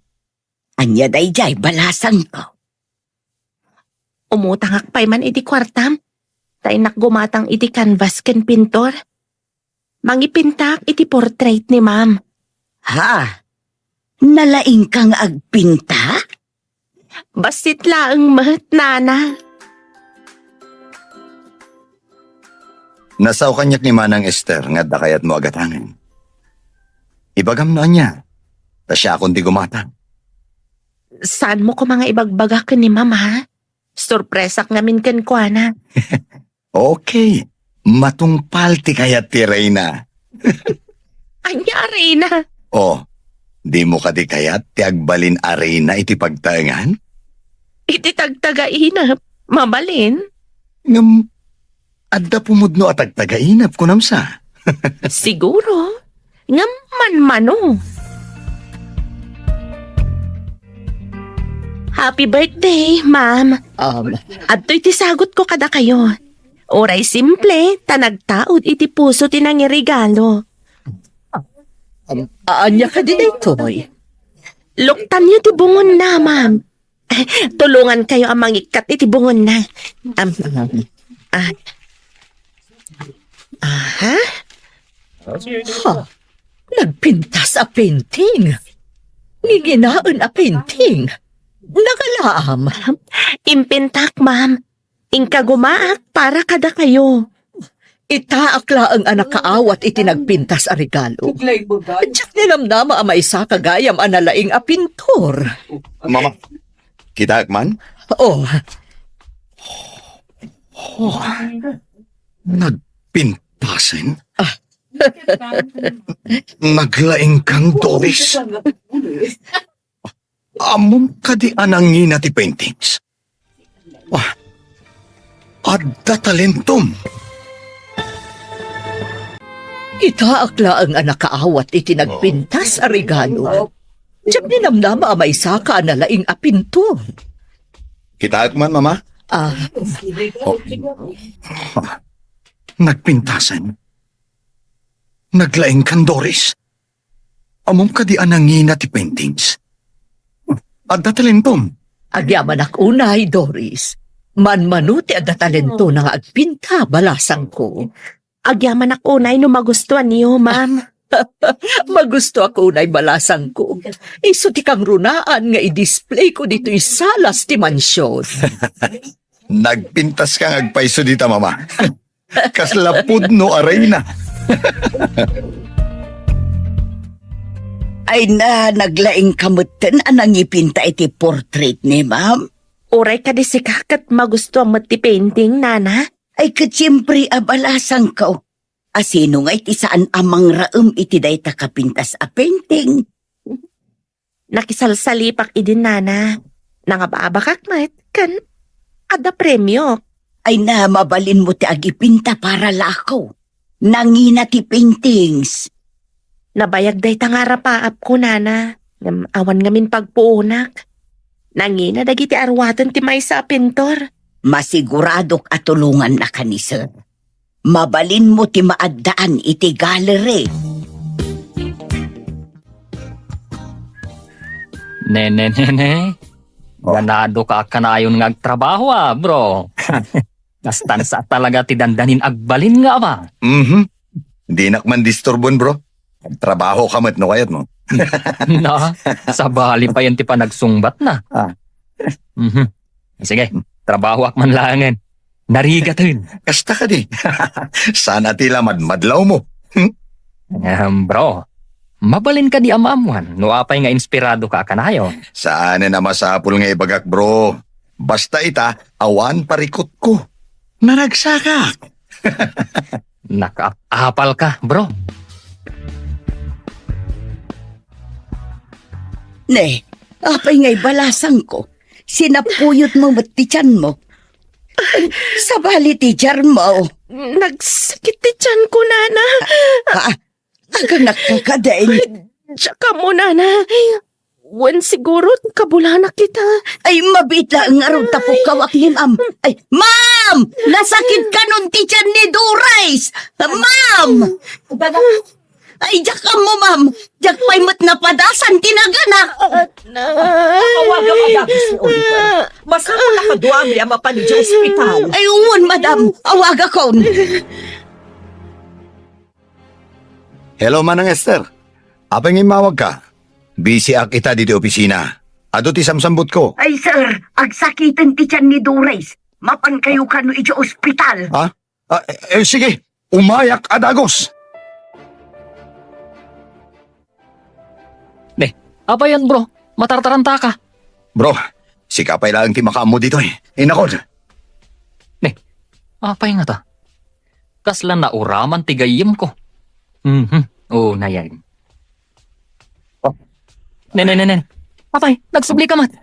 Ania daydiay, balasangko? Umutangak pay man iti kuartam, ta innak gumatang iti canvas ken pintor. Mangipintak iti portrait ni Ma'am. Ha? Nalaingka nga agpinta? Bassit laeng met, nana. Nasao kaniak ni Manang Ester nga adda kayatmo a gatangen. Ibagam no ania, ta siakon ti gumatang. Saanmo koma nga ibagbaga ken ni Ma'am, ha? Sorpresak ngamin kenkuana. Okay. Matungpal ti kayat ti reyna. Ania a reyna? Oh, dimo kadi kayat ti agbalin a reyna iti pagtaengan? Iti tagtagainep, mabalin. Ngem, adda pumudno a tagtagainep, kunam sa? Siguro. Ngem manmano. Happy birthday, ma'am. Um, Adtoy ti sagutko kadakayo. Uray simple, ta nagtaud iti puso ti nangiregalo. Um, ania kadi daytoy? Luktanyo ti bungonna, ma'am. Tulongankayo a mangikkat iti bungonna. Am, ah. Aha. Ha? Nagpintas a painting. Nginginaen a painting. Nagalaam. Impintak, ma'am. Inkagumaak para kadakayo. Itaak laeng a nakaawat iti nagpintas a regalo. Diak ninamnama a maysaka gayam a nalaing a pintor. Mama, kitaek man? Oh. Oh. Nagpintasen? Ah. Naglaingkan, Doris? Ammom kadi a nangina ti paintings? Ah, adda talentom. Itaak laeng a nakaawat iti nagpintas a regalo. Diak ninamnama a maysaka a nalaing a pintor. Kitaek man, Mama? Ah. Oh. Nagpintasen? Naglaingkan, Doris? Ammom kadi a nangina ti paintings? Adda talentom. Agyamanak unay, Doris. Manmano ti adda talentona nga agpinta, balasangko. Agyamanak unay no magustuanyo, ma'am. Magustoak unay, balasangko. Isu ti kangrunaan nga i-displayko ditoy salas ti mansion. Nagpintas ka nga agpayso dita, Mama. Kasla pudno a reyna. Ay na, naglaing ka metten a nangipinta iti portrait ni ma'am. Uray kadi sika ket magustuam met ti painting, nana? Ay, ket siempre a, balasangko. A sino ngay ti saan a mangraem iti dayta kapintas a painting? Nakisalsalipak idi, nana. Nangababakak met, ken adda premio. Ay na, mabalinmo ti agipinta para lako. Nangina ti paintings. Nabayag dayta nga arapaapko, nana. Ngem awan ngamin pagpuonak. Nangina dagiti aruaten ti maysa a pintor. Masiguradok a tulongannaka ni sir. Mabalinmo ti maaddaan iti gallery. Ne, ne, ne, ne. Oh. Ganado ka a kanayon nga agtrabaho, ah, bro. Kastan sa talaga ti dandanin agbalin nga ama. Mhm. Dinak man disturbon, bro. Agtrabaho ka met no kayatmo. Na, sabali pa yan ti panagsungbat na. Ah. Mhm. Sige, trabahoak man laengen. Narigaten. Kasta kadi. Sana ti la madmadlawmo. Hmm? Ahem, bro. Mabalin kadi a maammuan no apay nga inspirado ka a kanayon. Saanen a masapul nga ibagak, bro. Basta ita, awan parikutko. Naragsakak. Nakaapal ka, bro. Ne, apay ngay balasangko? Sinapuyotmo met ti tianmo. Sabali ti tiarmo. Nagsakit ti tianko, nana. Ah, ah, aga nagkakadin. Diak ammo, nana. Wen siguro, kabulanak ita. Ay, mabiit laeng ngarud ta pukkawak ni ma'am. Ay, ma'am! Nasakit kanon ti tian ni Doris! Ma'am! Ay, diak ammo, ma'am. Diak pay met napadasan ti naganak. Anak. Awagam a dagos ni Oliver. Masapul a kaduami a mapan idiay ospital. Ay, wen, madam. Awagakon. Hello, Manang Esther. Apay nga immawag ka? Busy ak ita ditoy opisina. Adu ti samsambutko. Ay, sir, agsakiten ti tian ni Doris. Mapan kayo kano idiay ospital. Ha? Ah, eh, eh, sige, umayak a dagos. Ne, apay yan, bro? Matartaranta ka. Bro, sika pay laeng ti makaammo ditoy. Inakon. Ne, apay ngata? Kasla nauraman ti gayyemko. Mhm, unayen. Oh. Nen, nen, nen, nen. Apay, nagsubli ka met.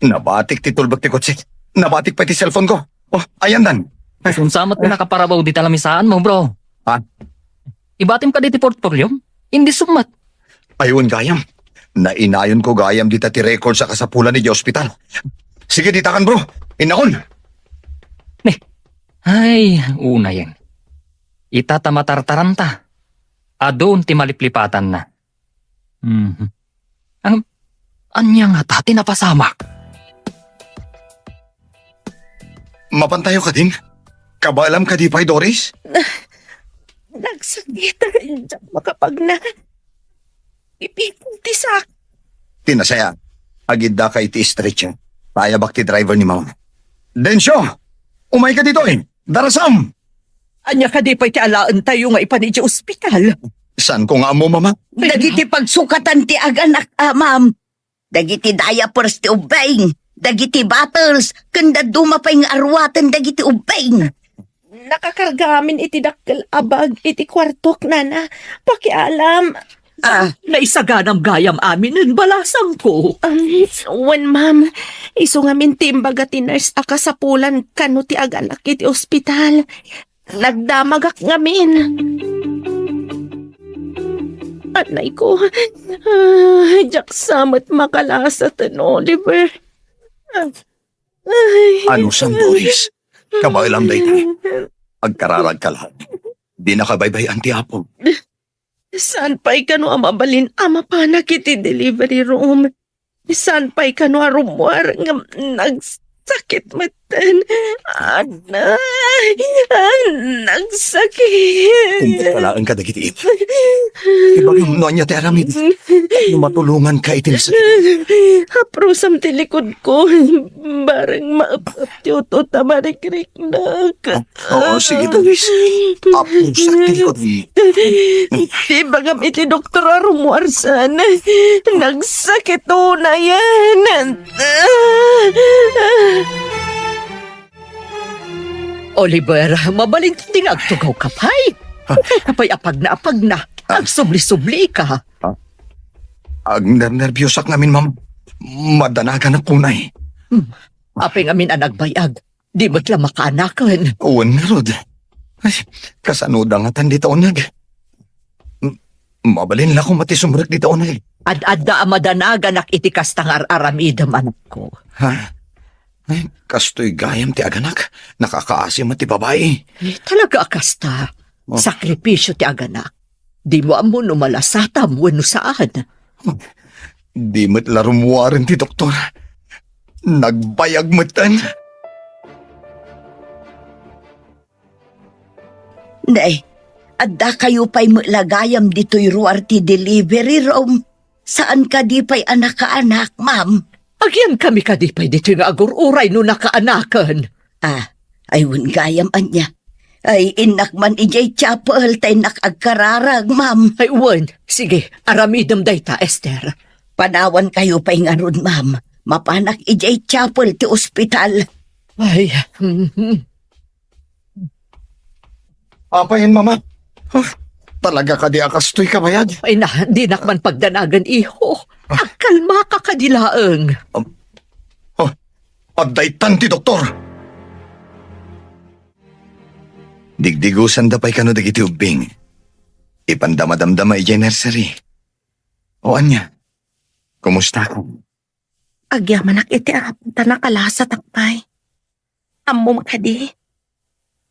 Nabatik ti tulbek ti kotse. Nabatik pay ti cellphone ko. Oh, ayandan. Sumsamat ti nakaparabaw dita lamisaanmo, bro. Ha? Ibatim kadi ti portfolio? Indi summat. Ay, wen gayam. Nainayon ko gayam dita ti record sa kasapulan idiay ospital. Sige, ditakan, bro. Innakon. Ne. Ay, unayen. Ita ta matartaranta. Adun ti maliplipatanna. Mhm. Ang, ania ngata ti napasamak? Mapan tayo kadin? Kabaelam kadi pay, Doris? Nagsakit. Diak makapagna. Ipipon ti sak. Ti nasayaat, agidda ka iti stretcher. Payabak ti driver ni Mama. Dencio! Umay ka ditoy! Darasam! Ania kadi pay ti alaentayo nga ipan idiay ospital? Saanko nga ammo, Mama. Dagiti pagsukatan ti aganak, a, ma'am. Dagiti diapers ti ubbing, dagiti bottles, ken dadduma pay nga aruaten dagiti ubbing. Nakakarga amin iti dakkel a bag iti kuartok, Nana. Pakialam. Ah, naisaganam gayam aminen, balasangko. Um, wen, ma'am. Isu ngamin ti imbaga ti nurse a kasapulan kano ti aganak iti ospital. Nagdamagak ngamin. Anay ko, ah, diak sa met makalasaten, Oliver. Ay. Anusan, Doris? Kabaelam dayta. Agkararagka laeng. Dinaka baybay-an ti Apo. Saan pay kano a mabalin a mapanak iti delivery room? Saan pay kano a rummuar ngem nagsakit metten? Anay, ah, nagsakit. Kumpiska laeng kadagiti ima. Ibagam no ania ti aramid. No matulonganka iti nasakit. Aprusam ti likod ko, bareng maep-ep ti utut a marikriknak. Ah, oo, sige, Doris. Apusak ti likod. Ibagam iti doktor a rummuarsan. Nagsakit unayen. Oliver, mabalin ti nga agtugawka pay. Kayka pay apagna-apagna. Ah. Agsubli-sublika. Ah. Agnernerbiosak ngamin, ma'am. Madanaganak unay. Hmm. Apay ngamin a nagbayag? Di met la makaanaken. Wen ngarud. Ay, kasano da ngatan dita uneg? M-, mabalin la koma ti sumrek dita uneg. Ad-adda a madanaganak iti kasta nga ar-aramidem, anakko. Ha? Ay, kastoy gayam ti aganak. Nakakaasi met ti babai. Eh, talaga a kasta. Oh. Sakripisio ti aganak. Dimo ammo no malasatam wenno saan. Di met la rummuaren ti doktor. Nagbayag metten. Nay, addakayo pay met la gayam ditoy ruar ti delivery room. Saan kadi pay a nakaanak, ma'am? Agyankami kadi pay ditoy nga agur-uray no nakaanaken? Ah, ay wen gayam ania. Ay, innak man idiay chapel ta innak agkararag, ma'am. Ay, wen. Sige, aramidem dayta, Esther. Panawankayo pay ngarud, ma'am. Mapanak idiay chapel ti ospital. Ay, mhm. Apayen, Mama? Huh, talaga kadi a kastoy kabayag? Ay na, dinak man pagdanagan, iho. Ah. Agkalmaka kadi laeng. Um, oh, adda itan ti doktor. Digdigusanda pay kano dagiti ubbing. Ipanda madamdama idiay nursery. O ania? Kumusta ka? Agyamanak iti Apo ta nakalasatak pay. Ammom kadi,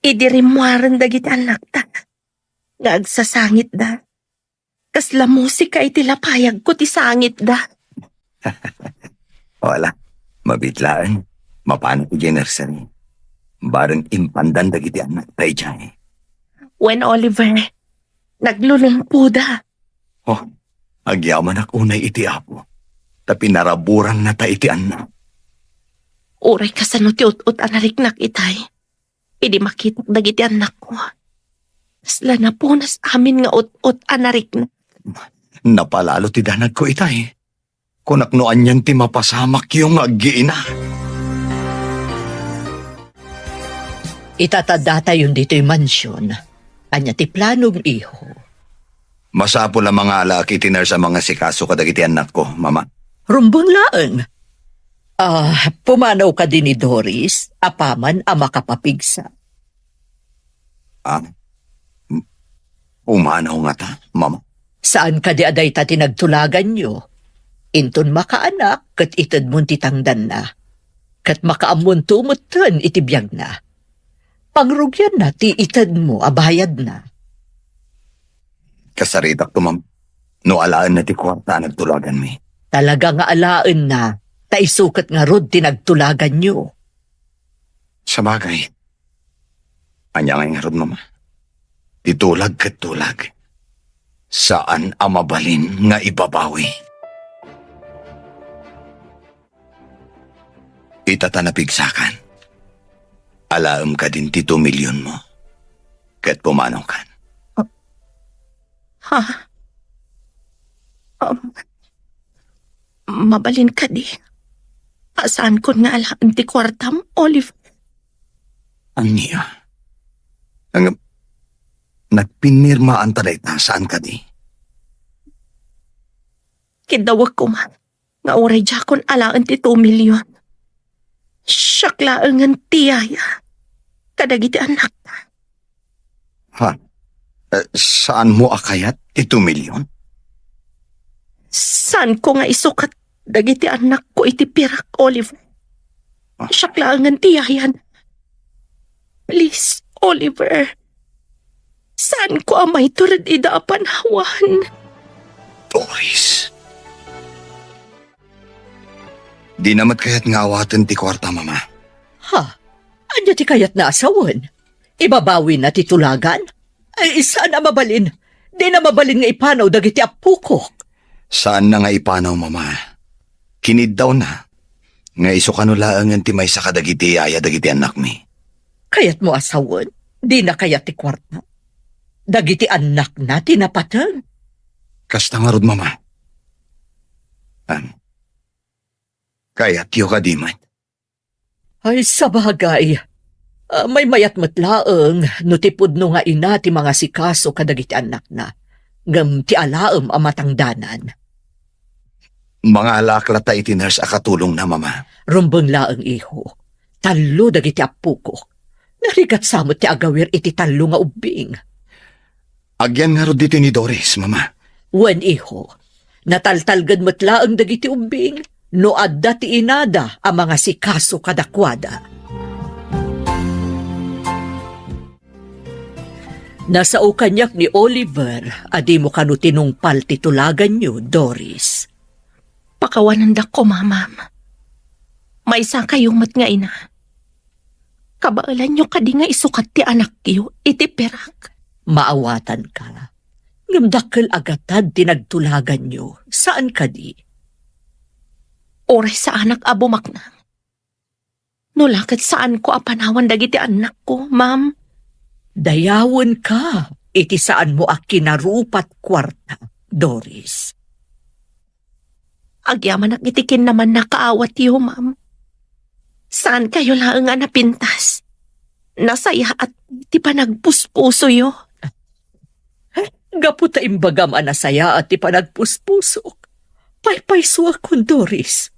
idi rimmuaren dagiti annakta nga agsasangitda, kasla musika iti lapayagko ti sangitda. Wala, mabiit laeng, mapanak idiay nursery. Bareng impandan dagiti annakta idiay. Wen, Oliver, naglulumpoda. Oh, agyamanak unay iti Apo, ta pinaraburannata iti annak. Uray kasano ti ut-ot a nariknak itay, idi makitak dagiti annakko, kasla napunas amin nga ut-ot a nariknak. Napalalo ti danagko itay. Kunak no anian ti mapasamakyo nga aggiina. Itatadatayon ditoy mansion. Ania ti planom, iho? Masapul a mangalaak iti nurse a mangasikaso kadagiti annakko, Mama. Rumbeng laeng. Ah, pumanaw kadi ni Doris, apaman a makapapigsa. Ah? M-, pumanaw ngata, Mama? Saan kadi a dayta ti nagtulaganyo? Inton makaanak, ket itedmon ti tangdanna. Ket makaammonto metten iti biagna. Pangrugianna ti itedmo a bayadna. Kasaritakto, Ma'am, no alaenna ti kuarta a nagtulaganmi. Talaga nga alaenna, ta isu ket ngarud ti nagtulaganyo. Sabagay, ania ngay ngarud, Mama? Ti tulag ket tulag. Saan a mabalin nga ibabawi. Ita ta napigsakan. Alaem kadin ti two million mo. ket pumanawkan. Ha? Um, mabalin kadi a saankon nga alaen ti kuartam, Oliver? Ania? Ang nagpinirmaanta dayta, saan kadi? Kiddawek koma nga uray diakon alaen ti two million. Siak laengen ti yaya kadagiti annakta. Ha? Eh, saanmo a kayat ti two million? Saanko nga isukat dagiti annakko iti pirak, Oliver. Ah. Siak laengen ti yayana. Please, Oliver. Saanko a maitured ida a panawan. Doris. Dina met kayat nga awaten ti kuarta, Mama. Ha? Ania ti kayatna a sawen? Ibabawina ti tulagan? Ay, saan a mabalin. Dina mabalin nga ipanaw dagiti appokok. Saanna nga ipanaw, Mama. Kiniddawna nga isu kano laengen ti maysa kadagiti yaya dagiti annakmi. Kayatmo a sawen? Dina kayat ti kuarta? Dagiti annakna ti napateg. Kasta ngarud, Mama. An, kayatyo kadi met? Ay, sabagay. Ah, maymayat met laeng no ti pudno nga ina ti mangasikaso kadagiti annakna, ngem ti alaem a matangdanan. Mangalaak latta iti nurse a katulongna, Mama. Rumbeng laeng, iho. Tallo dagiti appokok. Narigat sa met ti agawir iti tallo nga ubbing. Agyan ngarud ditoy ni Doris, Mama. Wen, iho. Nataltalgen met laeng dagiti ubbing no adda ti inada a mangasikaso kadakuada. Nasao kaniak ni Oliver a dimo kano tinungpal ti tulaganyo, Doris. Pakawanendakon, Mama. Maysakayo met nga ina. Kabaelanyo kadi nga isukat ti anakyo iti pirak? Maawatanka. Ngem dakkel a gatad ti nagtulaganyo, saan kadi? Uray saanak a bumaknang. No la ket saanko a panawan dagiti annakko, ma'am. Dayawenka iti saanmo a kinarupat kuarta, Doris. Agyamanak iti kinnamannakaawatyo, ma'am. Saankayo laeng a napintas. Nasayaat ti panagpuspusoyo. Gapu ta imbagam a nasayaat ti panagpuspusok, paypaysuakon, Doris.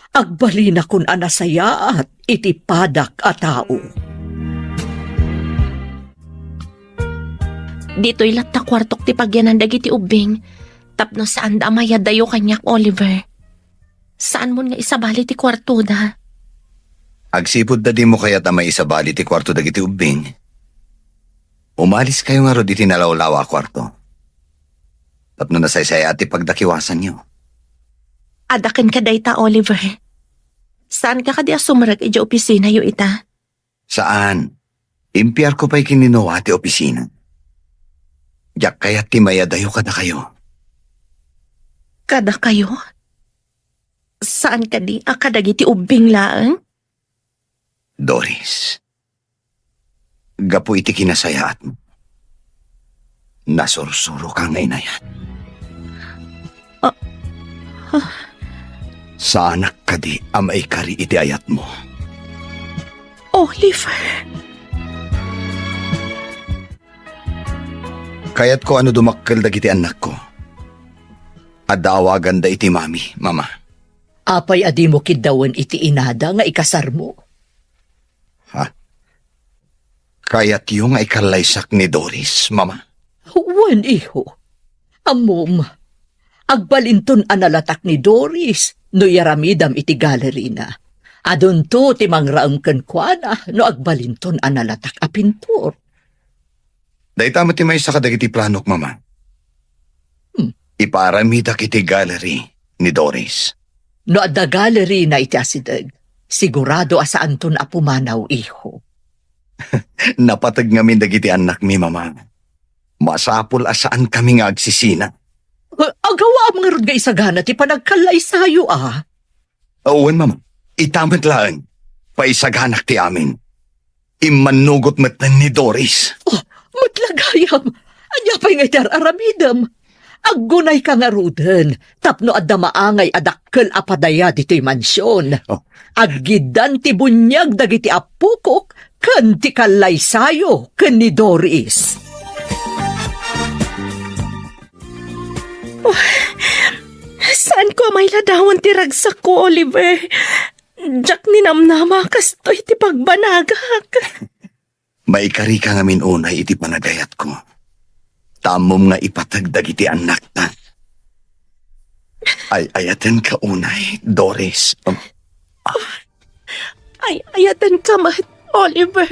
Agbalinakon a nasayaat iti padak a tao. Ditoy latta kuartok ti pagyanan dagiti ubbing, tapno saanda a mayadayo kaniak, Oliver. Saanmon nga isabali ti kuartoda? Agsipud ta dimo kayat a maisabali ti kuarto dagiti ubbing, umaliskayo ngarud iti nalawlawa a kuarto. Tapno nasaysayaat ti pagdakiwasanyo. Adda kenka dayta, Oliver. Saanka kadi a sumrek idiay opisinayo ita? Saan. Impiarko pay ken ni Noah ti opisina. Diak kayat ti mayadayo kadakayo. Kadakayo? Saan kadi a kadagiti ubbing laeng? Doris, gapu iti kinasayaatmo, nasursuroka nga inayat. Ah, ah. Saanak kadi a maikari iti ayatmo. Oliver. Kayatko a no dumakkel dagiti annakko, adda awaganda iti mami, mama. Apay a dimo kiddawen iti inada nga ikasarmo? Ha? Kayatyo nga ikallaysak ni Doris, mama? Wen, iho. Ammom, agbalinton a nalatak ni Doris no iyaramidam iti galerina. Adunto ti mangraem kenkuana no agbalinton a nalatak a pintor. Dayta met ti maysa kadagiti planok, mama. Hmm. Ipaaramidak iti gallery ni Doris. No adda gallery na iti asideg, sigurado a saanton a pumanaw, iho. Napateg ngamin dagiti annakmi, mama. Masapul a saankami nga agsisina. A-, agawaam ngarud nga isagana ti panagkallaysayo, a? Wen, mama. Ita met laeng. Paisaganak ti amin. Immannugot metten ni Doris. Oh, Met la gayam, ania pay nga iti ar-aramidem? Aggunayka ngaruden tapno adda maangay a dakkel a padaya ditoy mansion. Oh. Aggiddan ti buniag dagiti appokok ken ti kallaysayo ken ni Doris. Saanko a mailadawan ti ragsakko, Oliver. Diak ninamnama kastoy ti pagbanagak. Maikarika ngamin unay iti panagayatko. Ta ammom nga ipateg dagiti annakta. Ay-ayatenka unay, Doris. Um, Ay-ayatenka met, Oliver.